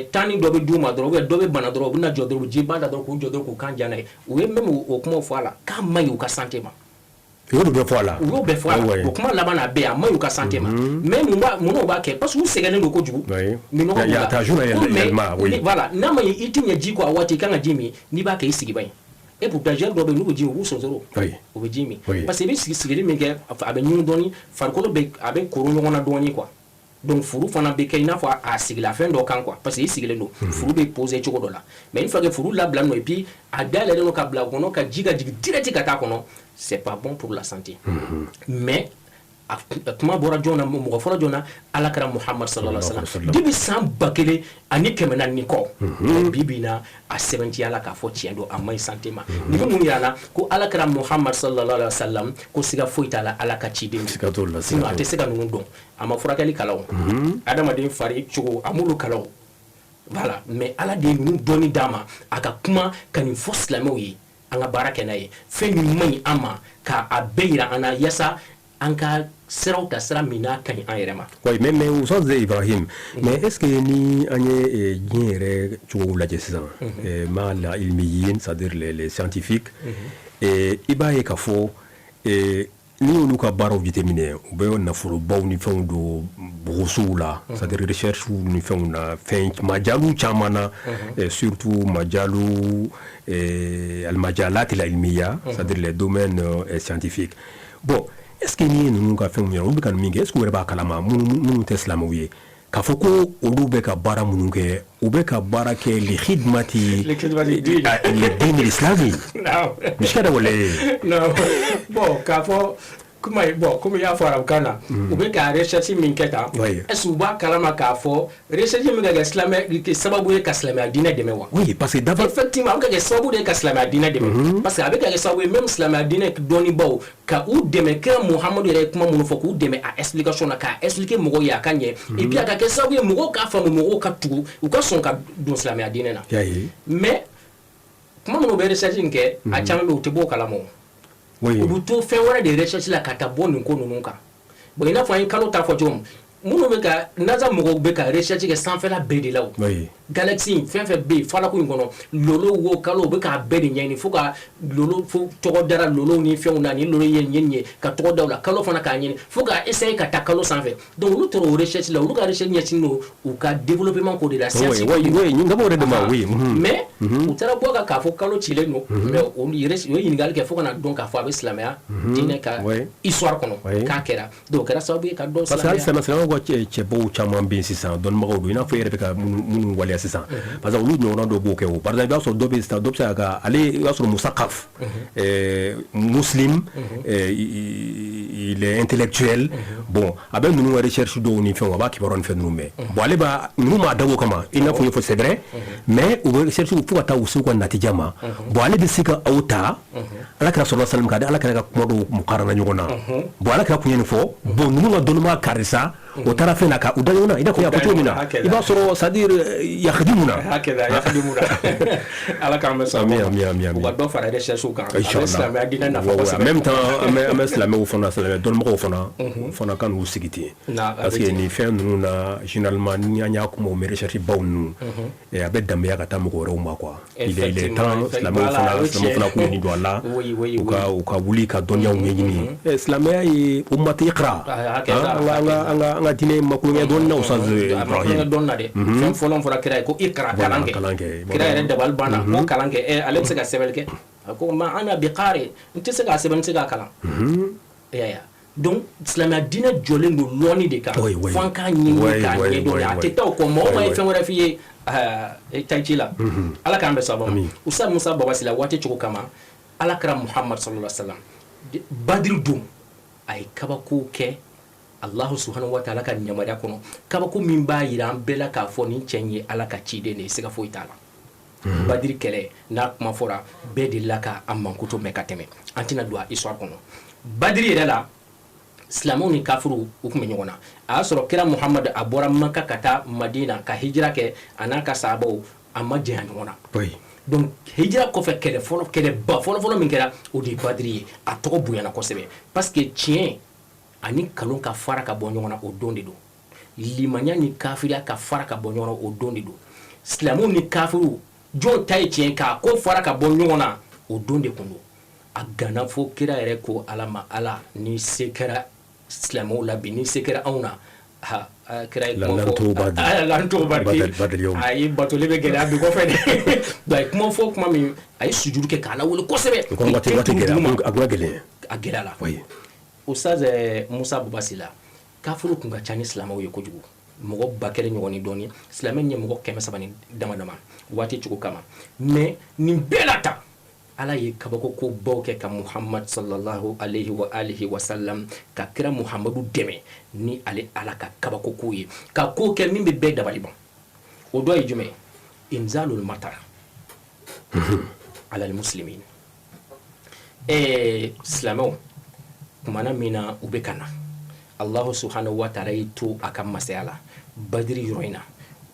tanni dɔ bɛ d'u ma dɔrɔn, ou bien dɔ bɛ bana dɔrɔn, u bɛna jɔ dɔrɔn, u ji ba da dɔrɔn, k'u jɔ dɔrɔn, k'u kan ja n'a ye. U ye même o kumaw fɔ a la k'a man ɲi u ka santé ma. U y'olu bɛɛ fɔ a la. U y'o bɛɛ fɔ a la. O kuma laban na, a bɛɛ a man ɲi u ka santé ma. Mais mun b'a, mun u b'a kɛ? Parce que u sɛgɛnnen don kojugu. Minɔgɔ b'u la. Voilà, n'a ma ɲi, i tɛ ɲɛ ji kɔ a waati i kan ka ji min, n'i b'a kɛ i sigi ba ye. Et pourtant gel dɔw bɛ yen, n'u bɛ ji min, u b'u sonsoro, u bɛ ji min, parce que i bɛ sigi sigili min kɛ, a bɛ ɲun dɔɔni, farikolo bɛ, a bɛ koro ɲɔgɔn na dɔɔni quoi. Donc furu fana bɛ kɛ i n'a fɔ a sigila fɛn dɔ kan quoi, parce que i sigilen don, furu bɛ poser cogo dɔ la. Mais une fois que furu labila nɔ, et puis a dayɛlɛlen don ka bila o kɔnɔ, ka ji ka jigin direct ka taa kɔnɔ, c'est pas bon pour la santé. Mais a kuma bɔra jɔn na? Mɔgɔ fɔlɔ jɔn na? Ala kɛra Muhamad sallallahu alaihi wasallam, depuis san 1400 ni kɔ. Bi bi in na, a sɛbɛntiya la k'a fɔ tiɲɛ don, a man ɲi santé ma. Nin bɛ mun yira n na? Ko Ala kɛra Muhamad sallallahu alaihi wasallam, ko siga foyi t'a la, Ala ka ciden. Siga t'o la. Sinon a tɛ se ka ninnu dɔn. A ma furakɛli kalan o, adamaden fari cogo, a m'olu kalan o. Voilà, mais Ala de ye ninnu dɔnni d'a ma, a ka kuma ka nin fɔ silamɛw ye, an ka baara kɛ n'a ye. Fɛn min man ɲi an ma, k'a bɛɛ yira an na, yaasa an ka siraw ta, sira min n'a ka ɲi an yɛrɛ ma. Oui, mais Oustaz Ibrahim, mais est-ce que ni an ye diɲɛ yɛrɛ cogo lajɛ sisan, ma la ilmiyin, c'est-à-dire les scientifiques, i b'a ye k'a fɔ n'i y'olu ka baaraw jateminɛ, u bɛ nafolobaw ni fɛnw don bogosow la, c'est-à-dire recherche ni fɛnw na, fɛn majalu caman na, surtout majalu almajalat ilmiya, c'est-à-dire les domaines scientifiques. Bon, est-ce que n'i ye ninnu ka fɛnw yɛrɛ, olu bɛ ka min kɛ, est-ce que u yɛrɛ b'a kalama, minnu tɛ silamɛw ye? K'a fɔ ko olu bɛ ka baara minnu kɛ, u bɛ ka baara kɛ li khidmati dini islami, مش كده ولا ايه؟ Bon, k'a fɔ kuma ye, bon, komi i y'a fɔ arabukan na, u bɛ ka recherche min kɛ tan, est ce que u b'a kalama k'a fɔ recherche min ka kɛ silamɛ kɛ sababu ye ka silamɛya diinɛ dɛmɛ wa? Oui, parce que d'abord Effectivement, a bɛ ka kɛ sababu de ye ka silamɛya diinɛ dɛmɛ, parce que a bɛ ka kɛ sababu ye même silamɛya diinɛ dɔnnibaw ka u dɛmɛ, kira Muhamadu yɛrɛ ye kuma minnu fɔ, k'u dɛmɛ a explication na, k'a expliquer mɔgɔw ye a ka ɲɛ, et puis a ka kɛ sababu ye mɔgɔw k'a faamu, mɔgɔw ka tugu, u ka sɔn ka don silamɛya diinɛ na. Mais kuma minnu bɛ recherche in kɛ, a caman bɛ yen, u tɛ bɔ o kalama o. U bɛ to fɛn wɛrɛ de recherche la ka taa bɔ nin ko ninnu kan. Bon, i n'a fɔ an ye kalo ta fɔ cogo min, minnu bɛ ka NASA mɔgɔw bɛ ka recherche kɛ sanfɛla bɛɛ de la o. Galaxie fɛn fɛn bɛ yen falaku in kɔnɔ, lolo wo, kalo, u bɛ k'a bɛɛ de ɲɛɲini, fo ka lolo, fo tɔgɔ dara lolow ni fɛnw na, ni lolo ye nin ye, nin ye, ka tɔgɔ da u la, kalo fana k'a ɲini, fo ka essayer ka taa kalo sanfɛ. Donc olu tora o recherche la, olu ka recherche ɲɛsinnen don u ka développement ko de la, science. Oui, nin d'abord de ma, oui. Mais u taara bɔ kan k'a fɔ kalo cilen don, mais olu u ye ɲininkali kɛ fo ka na dɔn k'a fɔ a bɛ silamɛya diinɛ ka histoire kɔnɔ k'a kɛra. Donc o kɛra sababu ye ka dɔn. Parce que hali silamɛ, silamɛw ka cɛbaw caman bɛ yen sisan, dɔnnibagaw don, i n'a fɔ e yɛrɛ bɛ ka minnu waleya sisan, parce que olu ɲɔgɔnna dɔw b'o kɛ o. Par exemple, i b'a sɔrɔ dɔ bɛ yen sisan, dɔ bɛ se ka ka ale, i b'a sɔrɔ musakaf muslim, il est intellectuel. Bon, a bɛ ninnu ka recherche dɔw ni fɛnw, a b'a kibaruya ni fɛn ninnu mɛn. Bon, ale b'a ninnu m'a dabɔ o kama, i n'a fɔ i ye fɔ, c'est vrai, mais u bɛ recherche fo ka taa u se u ka natija ma. Bon, ale bɛ se ka aw ta Ala kira sɔrɔ salam ka Ala kira ka kuma dɔw mukarana ɲɔgɔn na. Bon, Ala kira kun ye nin fɔ. Bon, ninnu ka dɔnnibaga karisa, o taara fɛn na ka u da ɲɔgɔn na, i n'a fɔ i y'a fɔ cogo min na, i b'a sɔrɔ, c'est à dire, yakhdimuna. Hakɛda yakhdimuna. Ala k'an bɛ sɔn. Ami, ami, ami, ami. U ka dɔ fara recherche kan, a bɛ silamɛya diinɛ nafa kosɛbɛ. En même temps, an bɛ silamɛw fana, silamɛ dɔnnibagaw fana kan n'u sigi ten, parce que nin fɛn ninnu na, généralement, ni an y'a kuma o recherche baw ninnu, a bɛ danbeya ka taa mɔgɔ wɛrɛw ma, quoi. Il est temps silamɛw fana k'u nin don a la, u ka wuli ka dɔnniyaw ɲɛɲini. Silamɛya ye ummati iqra, an ka diinɛ ma kulonkɛ dɔɔnin na, Ustaz Ibrahim. Ma dɔɔnin na dɛ. Fɛn fɔlɔ fɔra kira ye ko iqra, kalan kɛ. Kira yɛrɛ dabali banna ko kalan kɛ, ale bɛ se ka sɛbɛnni kɛ? A ko ma ana bi qari, n tɛ se k'a sɛbɛn, n tɛ se k'a kalan. E y'a ye, donc silamɛya diinɛ jɔlen don lɔnni de kan, fo an k'a ɲɛɲini k'a ɲɛdɔn. A tɛ taa o kɔ, mɔgɔ o maa ye fɛn wɛrɛ f'i ye, e taa ci la. Ala k'an bɛn sababa ma. Ustaz Musa Baba Sila, waati cogo kama, Ala kɛra Muhammad sallallahu alaihi wasallam, Badiri don, a ye kabako kɛ Allahu subhanahu wa ta'ala ka yamaruya kɔnɔ, kabako min b'a yira an bɛɛ la k'a fɔ nin cɛ in ye Ala ka ciden de ye, siga foyi t'a la. Badiri kɛlɛ n'a kuma fɔra, bɛɛ delila ka a mankuto mɛn ka tɛmɛ, an tɛna don a histoire kɔnɔ. Badiri yɛrɛ la, silamɛw ni kafiriw u tun bɛ ɲɔgɔn na. A y'a sɔrɔ kira Muhamadu a bɔra Maka ka taa Madina ka hijira kɛ, a n'a ka sahabaw a ma janya ɲɔgɔn na. Donc hijira kɔfɛ, kɛlɛ fɔlɔ, kɛlɛba fɔlɔfɔlɔ min kɛra, o de ye Badiri ye. A tɔgɔ bonyana kosɛbɛ parce que tiɲɛ ani nkalon ka fara ka bɔ ɲɔgɔn na, o don de don. Limaniya ni kafiriya ka fara ka bɔ ɲɔgɔn na, o don de don. Silamɛw ni kafiriw, jɔn ta ye tiɲɛ, k'a ko fara ka bɔ ɲɔgɔn na, o don de kun don. A gana fo kira yɛrɛ ko Ala ma: Ala, ni se kɛra silamɛw la bi, ni se kɛra anw na ha. Kira ye kuma fɔ lanto bariki, a ye batoli bɛ gɛlɛya bi kɔfɛ dɛ. Donc a ye kuma fɔ, kuma min a ye sujuru kɛ k'Ala wele kosɛbɛ. Waati gɛlɛya, a gɛlɛn. A gɛlɛyara. Ustaz Musa Buba Sila, kafiriw kun ka ca ni silamɛw ye kojugu, mɔgɔ 1000 ɲɔgɔn ni dɔɔni, silamɛ ye mɔgɔ 300 ni dama dama waati cogo kama. Mais nin bɛɛ la ta, Ala ye kabako ko baw kɛ ka Muhammad sallallahu alaihi wa alihi wa sallam, ka kira Muhammadu dɛmɛ ni ale Ala ka kabako ko ye, ka ko kɛ min bɛ bɛɛ dabali ban. O dɔ ye jumɛn? Inzalul matar ala muslimin. Silamɛw kumana min na, u bɛ ka na, Allahu subhanahu wa ta'ala y'i to a ka masaya la Badiri yɔrɔ in na,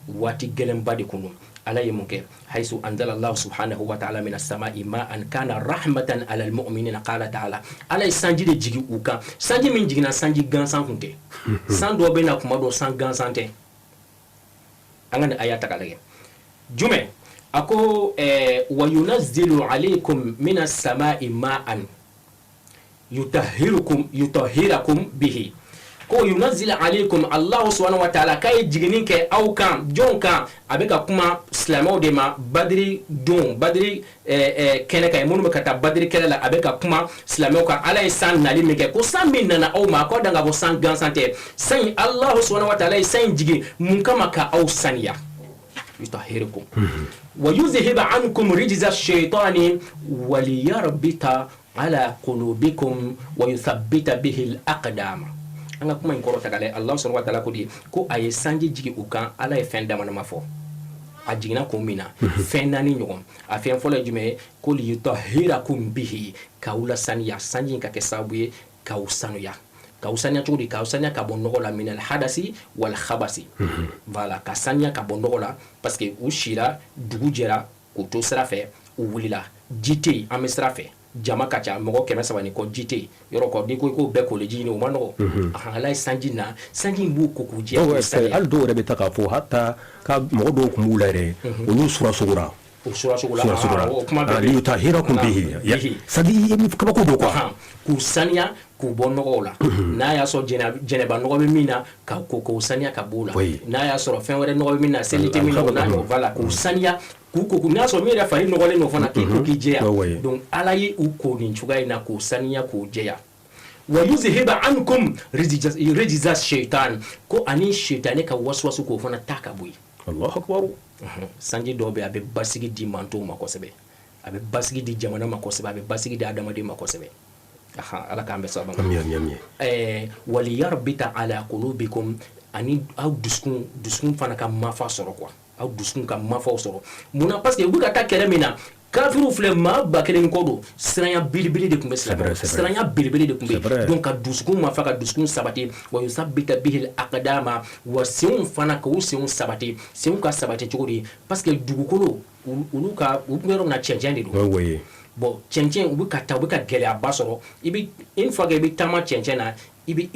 waati gɛlɛnba de kun don. Ala ye mun kɛ? Haisu anzala Allahu subhanahu wa ta'ala mina samai ma'an kana rahmatan ala almu'minina qala ta'ala. Ala ye sanji de jigi u kan, sanji min jiginna, sanji gansan kun tɛ. San dɔ bɛ na kuma dɔ, san gansan tɛ. An ka nin aya ta k'a lajɛ jumɛn? A ko wa yunazzilu alaykum mina samai ma'an yutahhirukum yutahhirakum bihi. Ko yunazil alaykum Allahu subhanahu wa ta'ala, k'a ye jiginni kɛ aw kan. Jɔn kan? A bɛ ka kuma silamɛw de ma Badiri don, Badiri kɛnɛ kan, minnu bɛ ka taa Badiri kɛlɛ la. A bɛ ka kuma silamɛw kan. Ala ye san nali min kɛ, ko san min nana aw ma, a k'aw dan k'a fɔ san gansan tɛ. San in, Allahu subhanahu wa ta'ala ye san in jigin mun kama? Ka aw saniya, yutahhirukum wa yuzhiba ankum rijza shaytani wa liyarbita ala qulubikum wa yuthabbita bihi al-aqdama. An ka kuma in kɔrɔ ta k'a lajɛ. Allah subhanahu wa ta'ala ko di ko a ye sanji jigin u kan. Ala ye fɛn dama dama fɔ a jiginna kun min na, fɛn naani ɲɔgɔn. A fɛn fɔlɔ ye jumɛn ye? Ko liyutahhirakum bihi, k'aw lasaniya. Sanji in ka kɛ sababu ye k'aw sanuya. K'aw saniya cogo di? K'aw saniya ka bɔ nɔgɔ la, minal hadasi wal khabasi. Voilà, ka saniya ka bɔ nɔgɔ la, parce que u sira, dugu jɛra k'u to sira fɛ, u wulila, ji tɛ yen. An bɛ sira fɛ, jama ka ca, mɔgɔ 300 ni kɔ, ji tɛ yen yɔrɔ kɔ. N'i ko i k'o bɛɛ koli ji ɲini, o ma nɔgɔ. Ala ye sanji na, sanji in b'u ko k'u jɛ, k'u saniya. Hali dɔw yɛrɛ bɛ taa k'a fɔ hata ka mɔgɔ dɔw tun b'u la yɛrɛ, olu sura sogora. O sura sogo la. Sura sogora. O kuma bɛɛ bɛ yen. Liyutahhirakum bihi, c'est à dire kabako don quoi. K'u saniya k'u bɔ nɔgɔw la. N'a y'a sɔrɔ jɛnɛba nɔgɔ bɛ min na, ka ko k'o saniya ka b'o la. N'a y'a sɔrɔ fɛn wɛrɛ nɔgɔ bɛ min na, seli tɛ min na, o n'a ɲɔgɔn. Voilà, k'u saniya, k'u ko, n'a sɔrɔ min yɛrɛ fari nɔgɔlen don fana, k'i ko k'i jɛya. Donc Ala ye u ko nin cogoya in na, k'u saniya, k'u jɛya. Wa yuzhiba ankum rijza shaitan, ko ani shaitanɛ ka waswasu, k'o fana ta ka bɔ yen. Allahu akbar. Sanji dɔw bɛ, a bɛ basigi di mantow ma kosɛbɛ, a bɛ basigi di jamana ma kosɛbɛ, a bɛ basigi di adamaden ma kosɛbɛ. Ala k'an bɛ sababa ma. Ami, ami, ami. Waliyarbita ala qulubikum, ani aw dusukun fana ka mafa sɔrɔ quoi, aw dusukun ka mafaw sɔrɔ. Munna? Parce que u bɛ ka taa kɛlɛ min na, kafiriw filɛ, maa 1000 kɔ don. Siranya belebele de tun bɛ silamɛw, siranya belebele de tun bɛ. Donc ka dusukun mafa, ka dusukun sabati. Wa yusabbita bihi al-aqdama, wa senw fana, k'u senw sabati. Senw ka sabati cogo di? Parce que dugukolo, olu ka u bɛ yɔrɔ min na, cɛncɛn de don. Bon, cɛncɛn, u bɛ ka taa, u bɛ ka gɛlɛyaba sɔrɔ. I bɛ, une fois que i bɛ taama cɛncɛn na, i bɛ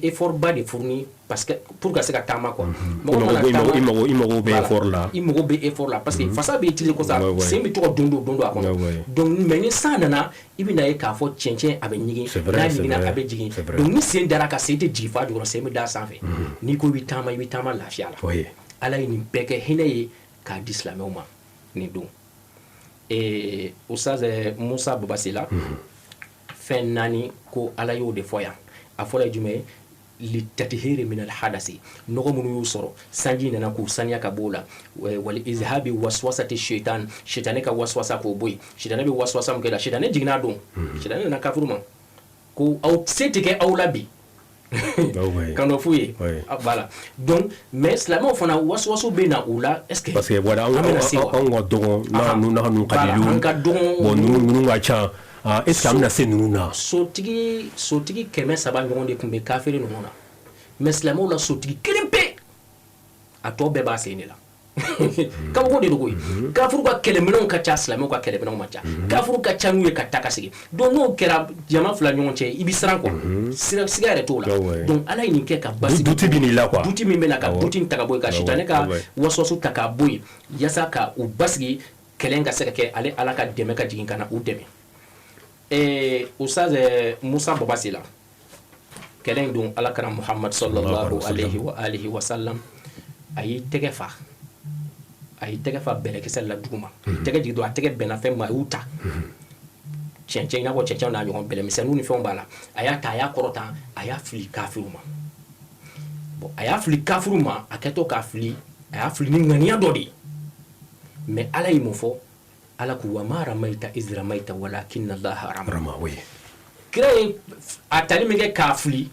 effort ba de fourni, parce que pour ka se ka taama quoi. Mɔgɔ mana taama, i mago bɛ effort la. I mago bɛ effort la, parce que fasa bɛ utiliser kosɛbɛ, sen bɛ to ka don don don don a kɔnɔ. Donc mais ni san nana, i bɛ na ye k'a fɔ cɛncɛn a bɛ ɲigin, n'a ɲiginna, a bɛ jigin. Donc ni sen dara ka, sen tɛ jigin f'a jukɔrɔ, sen bɛ da sanfɛ. N'i ko i bɛ taama, i bɛ taama lafiya la. Ala ye nin bɛɛ kɛ hinɛ ye k'a di silamɛw ma nin don. Ustaz Musa Babasila, fɛn naani ko Ala y'o de fɔ yan. A fɔlɔ ye jumɛn ye? Litatihiri min alhadasi, nɔgɔ minnu y'u sɔrɔ, sanji nana k'u saniya ka b'o la. Wali izhabi waswasati shaitan, shaitanɛ ka waswasa k'o bɔ yen. Shaitanɛ bɛ waswasa min kɛ la, shaitanɛ jiginna don, shaitanɛ nana kafiru ma ko aw se tɛ kɛ aw la bi, ka nɔ f'u ye. Voilà, donc mais silamɛw fana, waswaso bɛ na u la. Est ce que parce que voilà, anw ka dɔgɔn n'a ninnu ka di. An ka dɔgɔn. Bon, ninnu ka ca. Est ce que an bɛna se ninnu na? Sotigi 300 ɲɔgɔn de tun bɛ kafiri ninnu na, mais silamɛw la, sotigi kelen pe, a tɔ bɛɛ b'a sen de la. Kabako de don koyi. Kafuru ka kɛlɛminɛnw ka ca, silamɛw ka kɛlɛminɛnw ma ca. Kafuru ka ca n'u ye ka taa ka segin. Donc n'o kɛra jama fila ɲɔgɔn cɛ, i bɛ siran quoi, siga yɛrɛ t'o la. Donc Ala ye nin kɛ ka basigi. Doute bɛ n'i la quoi. Doute min bɛ na, ka doute ta ka bɔ yen, ka sitanɛ ka waswasu ta k'a bɔ yen, yaasa ka u basigi, kɛlɛ ka se ka kɛ. Ale Ala ka dɛmɛ ka jigin ka na u dɛmɛ. Ustaz Musa Babasila, kɛlɛ in don, Ala kɛra Muhammad sallallahu alayhi wa alihi wa sallam, a y'i tɛgɛ fa, a y'i tɛgɛ fa bɛlɛkisɛ la duguma, tɛgɛ jigin don, a tɛgɛ bɛnna fɛn ma, a y'u ta cɛncɛn, i n'a fɔ cɛncɛn n'a ɲɔgɔn, bɛlɛmisɛnninw ni fɛnw b'a la. A y'a ta, a y'a kɔrɔta, a y'a fili kafiru ma. Bon, a y'a fili kafiru ma, a kɛtɔ k'a fili, a y'a fili ni ŋaniya dɔ de ye. Mais Ala ye mun fɔ? Ala ko wa ma ramaita iz ramaita walakinna Allaha rama. Kira ye a tali min kɛ k'a fili,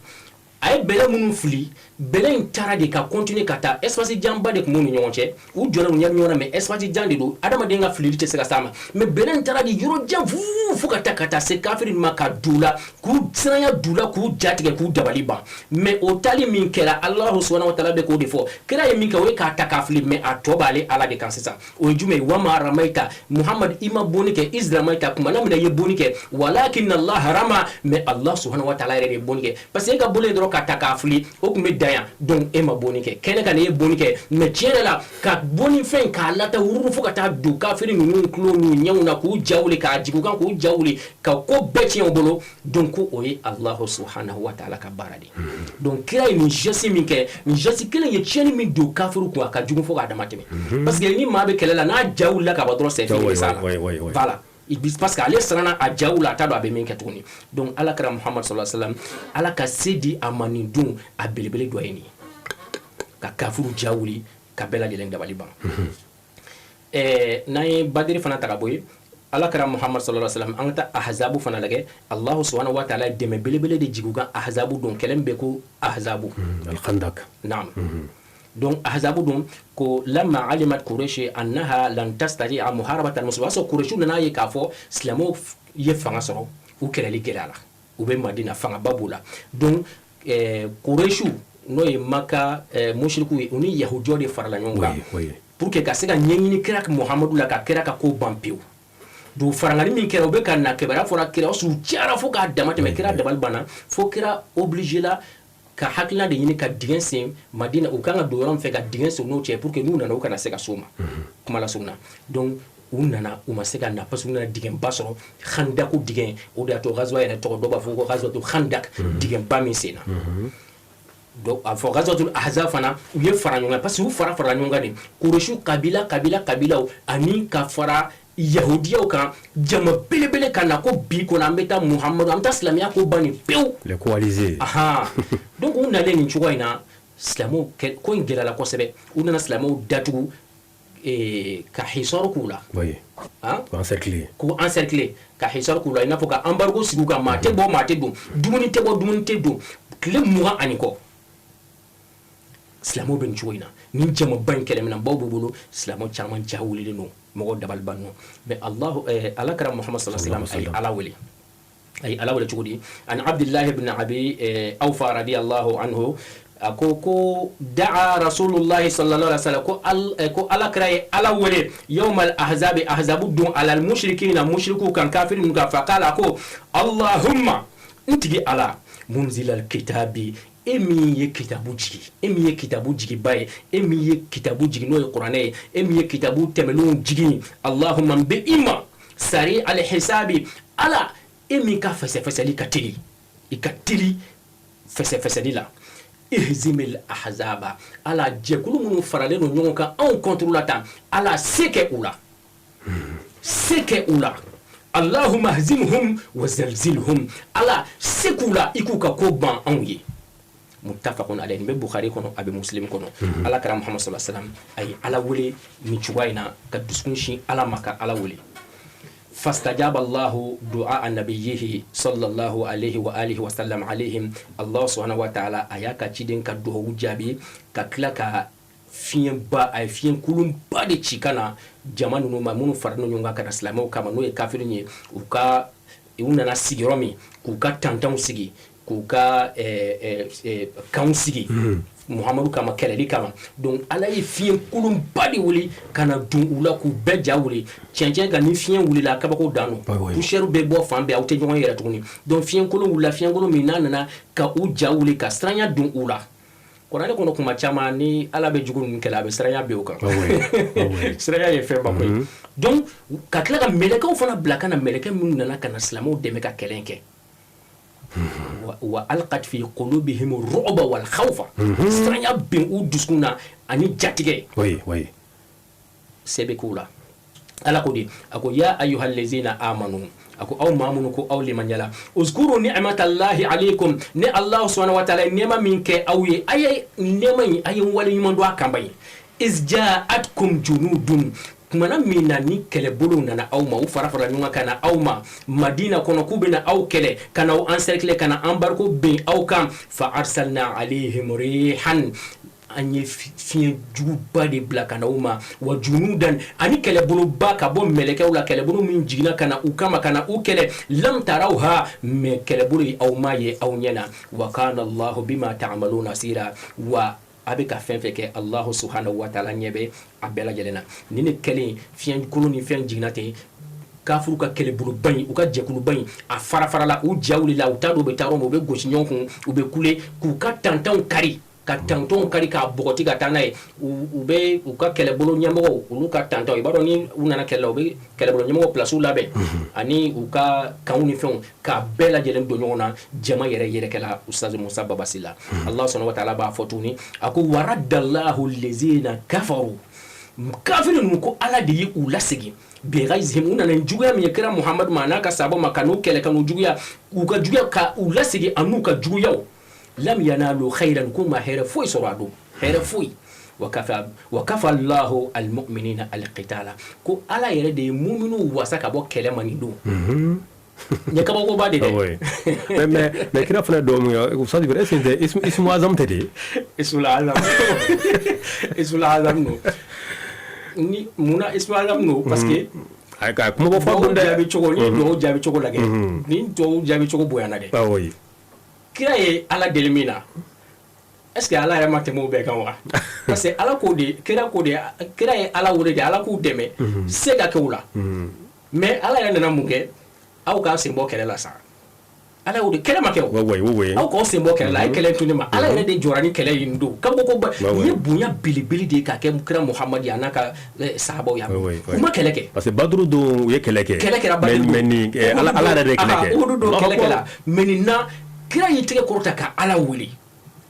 a ye bɛlɛ minnu fili, bɛlɛ in taara de ka continuer ka taa. Espace janba de tun b'u ni ɲɔgɔn cɛ, u jɔlen, u ɲɛ bɛ ɲɔgɔn na, mais espace jan de don, adamaden ka filili tɛ se ka s'a ma. Mais bɛlɛ in taara de yɔrɔ jan fuu fo ka taa se kafiri ma, ka d'u la, k'u siranya d'u la, k'u jatigɛ, k'u dabali ban. Mais o taali min kɛra, Alahu subahana wa taala bɛ k'o de fɔ. Kira ye min kɛ, o ye k'a ta k'a fili, mais a tɔ b'ale Ala de kan sisan. O ye jumɛn ye? Wa ma ramaita, Muhamad, i ma bonni kɛ, iz ramaita, kuma la min na i ye bonni kɛ, walakin Allah rama, mais Allah subahana wa taala yɛrɛ de ye bonni kɛ. Parce que e ka bolo ye dɔrɔn ka ta k'a fili, o tun bɛ dan yan. Donc e ma bonni kɛ kɛnɛ kan, e ye bonni kɛ, mais tiɲɛ yɛrɛ la ka bonni fɛn k'a lata wururu fo ka taa don kafiri ninnu tulo n'u ɲɛw na, k'u ja wuli, k'a jigin u kan, k'u ja wuli, ka ko bɛɛ tiɲɛ u bolo. Donc ko o ye Alahu subhanahu wa taala ka baara de ye. Donc kira ye nin geste min kɛ, nin geste kelen ye tiɲɛni min don kafiriw kun, a ka jugu fo k'a dama tɛmɛ, parce que ni maa bɛ kɛlɛ la, n'a ja wulila ka ban dɔrɔn, c'est fini, sa la. Voilà, parce que ale siranna, a ja wuli, a t'a dɔn a bɛ min kɛ tuguni. Donc ala kira Muhammad sallallahu alaihi wasallam, ala ka se di a ma nin don, a belebele dɔ ye nin ye, ka kafiriw ja wuli, ka bɛɛ lajɛlen dabali ban. N'an ye Badiri fana ta ka bɔ yen, ala kira Muhammad sallallahu alaihi wasallam, an ka taa Ahzabu fana lajɛ. Allahu subhanahu wa ta'ala dɛmɛ belebele de jigin u kan Ahzabu don, kɛlɛ min bɛ ko Ahzabu. Al-Khandak. Naam. Donc Ahzabu don ko lamma alimat Quraish annaha lan tastati'a muharabata al-muslimin, o y'a sɔrɔ Quraish nana ye k'a fɔ silamɛw ye fanga sɔrɔ, u kɛlɛli gɛlɛyara, u bɛ Madina, fangaba b'u la. Donc Quraish, n'o ye Maka mushriku ye, u ni Yahudiyaw de farala ɲɔgɔn kan pour que ka se ka ɲɛɲini kira Muhamadu la, ka kira ka ko ban pewu. Donc farangani min kɛra, u bɛ ka na, kibaruya fɔra kira, o sɔrɔ u cayara fo k'a dama tɛmɛ, kira dabali banna, fo kira obligé la ka hakilina de ɲini ka dingɛ sen Madina, u kan ka don yɔrɔ min fɛ, ka dingɛ sen n'o cɛ, pour que n'u nana, u kana se ka s'u ma kuma la surunya. Donc u nana, u ma se ka na, parce que u nana dingɛba sɔrɔ, Khandaku dingɛ. O de y'a to ghazwa yɛrɛ tɔgɔ, dɔw b'a fɔ ko ghazwatu Khandak, dingɛba min senna. Donc a fɔ ghazwatul Ahzab fana, u ye fara ɲɔgɔn kan, parce que u fara farala ɲɔgɔn kan de, Kuresiw kabila kabila kabilaw ani ka fara Yahudiyaw kan, jama belebele ka na ko bi kɔnɔ an bɛ taa Muhamadu, an bɛ taa silamɛya ko ban nin pewu. Les coalisés. Ahan. Donc u nalen nin cogo in na, silamɛw ko in gɛlɛyara kosɛbɛ. U nana silamɛw datugu, ka hisɔrɔ k'u la. Han? Encercler. K'u encercler, ka hisɔrɔ k'u la, i n'a fɔ ka embargo sigi u kan, maa tɛ bɔ, maa tɛ don, dumuni tɛ bɔ, dumuni tɛ don, tile 20 ani kɔ. Silamɛw bɛ nin cogo in na, ni jamaba in, kɛlɛminɛbaw b'u bolo, silamɛw caman ja wulilen don, mɔgɔw dabali bannen don. Mais Allahu, ala kira Muhammad sallallahu alaihi wasallam, a ye Ala wele. A ye Ala wele cogo di? Ani Abdullahi ibn Abi Awfa radiyallahu anhu, a ko ko daa Rasulullahi sallallahu alaihi wasallam, ko ala kira ye Ala wele yawmal ahzabi, ahzabu don, alal mushrikina, mushriku kan, kafiri ninnu kan. Faqala, ko Allahumma, n tigi Ala, munzilal kitabi, e min ye kitabu jigi, e min ye kitabu jigiba ye, e min ye kitabu jigi, n'o ye kuranɛ ye, e min ye kitabu tɛmɛnenw jigi, Allahumma, n bɛ i ma, sari al hisabi, Ala, e min ka fɛsɛfɛsɛli ka teli, i ka teli fɛsɛfɛsɛli la, ihzimil ahzaba, Ala, jɛkulu minnu faralen don ɲɔgɔn kan anw contre la tan, Ala, se kɛ u la, se kɛ u la, Allahumma hzimhum wa zalzilhum, Ala, se k'u la, i k'u ka ko ban anw ye. Muttafaqun alayhi. Nin bɛ Bukhari kɔnɔ, a bɛ Muslim kɔnɔ. Ala kira Muhammad sallallahu alaihi wasallam, a ye Ala wele nin cogoya in na, ka dusukun sin Ala ma, ka Ala wele. Fastajaba Allahu du'a nabiyyihi sallallahu alaihi wa alihi wa sallam alaihim. Allah subhanahu wa ta'ala a y'a ka ciden ka dugawu jaabi, ka tila ka fiɲɛba, a ye fiɲɛ kolonba de ci ka na jama ninnu ma, minnu faralen ɲɔgɔn kan ka na silamɛw kama, n'o ye kafiri ye. U ka u nana sigiyɔrɔ min, k'u ka tantanw sigi, k'u ka kanw sigi Muhamadu kama, kɛlɛli kama. Donc Ala ye fiɲɛ kolonba de wuli ka na don u la, k'u bɛɛ ja wuli. Cɛncɛn kan, ni fiɲɛ wulila, kabako dan don, poussière bɛ bɔ fan bɛɛ, aw tɛ ɲɔgɔn yɛrɛ tuguni. Donc fiɲɛ kolon wulila, fiɲɛ kolon min n'a nana ka u ja wuli, ka siranya don u la. Kuranɛ kɔnɔ, kuma caman ni Ala bɛ jugu ninnu kɛlɛ, a bɛ siranya bin o kan. Siranya ye fɛnba ko ye. Donc ka tila ka mɛlɛkɛw fana bila ka na, mɛlɛkɛ minnu nana ka na silamɛw dɛmɛ ka kɛlɛ kɛ, wa alqat fi qulubihim ru'ba wal khawfa, siranya bin u dusukun na ani jatigɛ. Se bɛ k'u la. Ala ko di, a ko ya ayyuhallazina amanu, a ko aw maa minnu ko aw limaniyala, uzkuru ni'matallahi alaykum, ne Allah subhanahu wa ta'ala ye nɛɛma min kɛ aw ye, a ye nɛɛma in, a ye wale ɲuman don a kan ba ye. Iz ja'atkum junudun, kumana min na ni kɛlɛbolow nana aw ma, u fara fara ɲɔgɔn kan ka na aw ma Madina kɔnɔ, k'u bɛna aw kɛlɛ, ka na aw encercler, ka na embargo bin aw kan. Fa arsalna alayhim rihan, an ye fiɲɛ juguba de bila ka na u ma, wa junudan, ani kɛlɛboloba ka bɔ mɛlɛkɛw la, kɛlɛbolo min jiginna ka na u kama, ka na u kɛlɛ. Lam tarawha, mais kɛlɛbolo ye aw ma ye aw ɲɛ na. Wa kana Allahu bima ta'maluna basira, wa a bɛ ka fɛn fɛn kɛ, Allahu subhanahu wa ta'ala ɲɛ bɛ a bɛɛ lajɛlen na. Ni ne kɛlen, fiɲɛ kolon ni fɛn jiginna ten, kafuru ka kɛlɛboloba in, u ka jɛkuluba in, a fara farala, u ja wulila, u t'a dɔn u bɛ taa yɔrɔ min, u bɛ gosi ɲɔgɔn kun, u bɛ kule, k'u ka tantanw kari. Ka tantɔnw kari k'a bɔgɔti ka taa n'a ye. U bɛ u ka kɛlɛbolo ɲɛmɔgɔw, olu ka tantɔn, i b'a dɔn ni u nana kɛlɛ la, u bɛ kɛlɛbolo ɲɛmɔgɔ pilasiw labɛn ani u ka kanw ni fɛnw k'a bɛɛ lajɛlen don ɲɔgɔn na. Jama yɛrɛ yɛrɛkɛla. Ustaz Musa Baba Sila, Allah subhanahu wa ta'ala b'a fɔ tuguni, a ko waraddallahu lezina kafaru, kafiri ninnu, ko Ala de ye u lasegin bighayzihim. U nana ni juguya min ye kira Muhamadu ma, n'a ka sahabaw ma, ka n'u kɛlɛ, ka n'u juguya, u ka juguya ka u lasegin an'u ka juguyaw. Lam yanalu khayran, k'u ma hɛrɛ foyi sɔrɔ a don, hɛrɛ foyi. Wa kafa wa kafa Allahu almu'minina alqitala, ko Ala yɛrɛ de ye muminuw wasa ka bɔ kɛlɛ ma nin don. Nin ye kabakoba de dɛ. Mais kira fana dɔw mun ye, Ustaz, est ce que ismu azam tɛ de? Ismul azam, ismul azam no. Ni munna ismul azam no? Parce que a ka kuma bɔ fɔ dɔw jaabi cogo ni dɔw jaabi cogo lajɛ, ni dɔw jaabi cogo bonyana dɛ. Ah oui. Kira ye Ala deli min na, est ce que Ala yɛrɛ ma tɛmɛ o bɛɛ kan wa? Parce que Ala ko de, kira ko de, kira ye Ala wele de, Ala k'u dɛmɛ se ka kɛ u la. Mais Ala yɛrɛ nana mun kɛ? Aw k'aw sen bɔ kɛlɛ la sa. Ala y'o de, kɛlɛ ma kɛ o. Aw k'aw sen bɔ kɛlɛ la, a ye kɛlɛ to ne ma. Ala yɛrɛ de jɔra ni kɛlɛ in don. Kabako ba nin ye, bonya belebele de ye k'a kɛ kira Muhamadu ye, a n'a ka sahabaw ye. U ma kɛlɛ kɛ. Parce que Baduru don, u ye kɛlɛ kɛ. Kɛlɛ kɛra Baduru. Mais nin, Ala yɛrɛ de ye kɛlɛ kɛ. Uhudu don, kɛlɛ kɛla. Mais nin na, kira y'i tɛgɛ kɔrɔta ka Ala wele.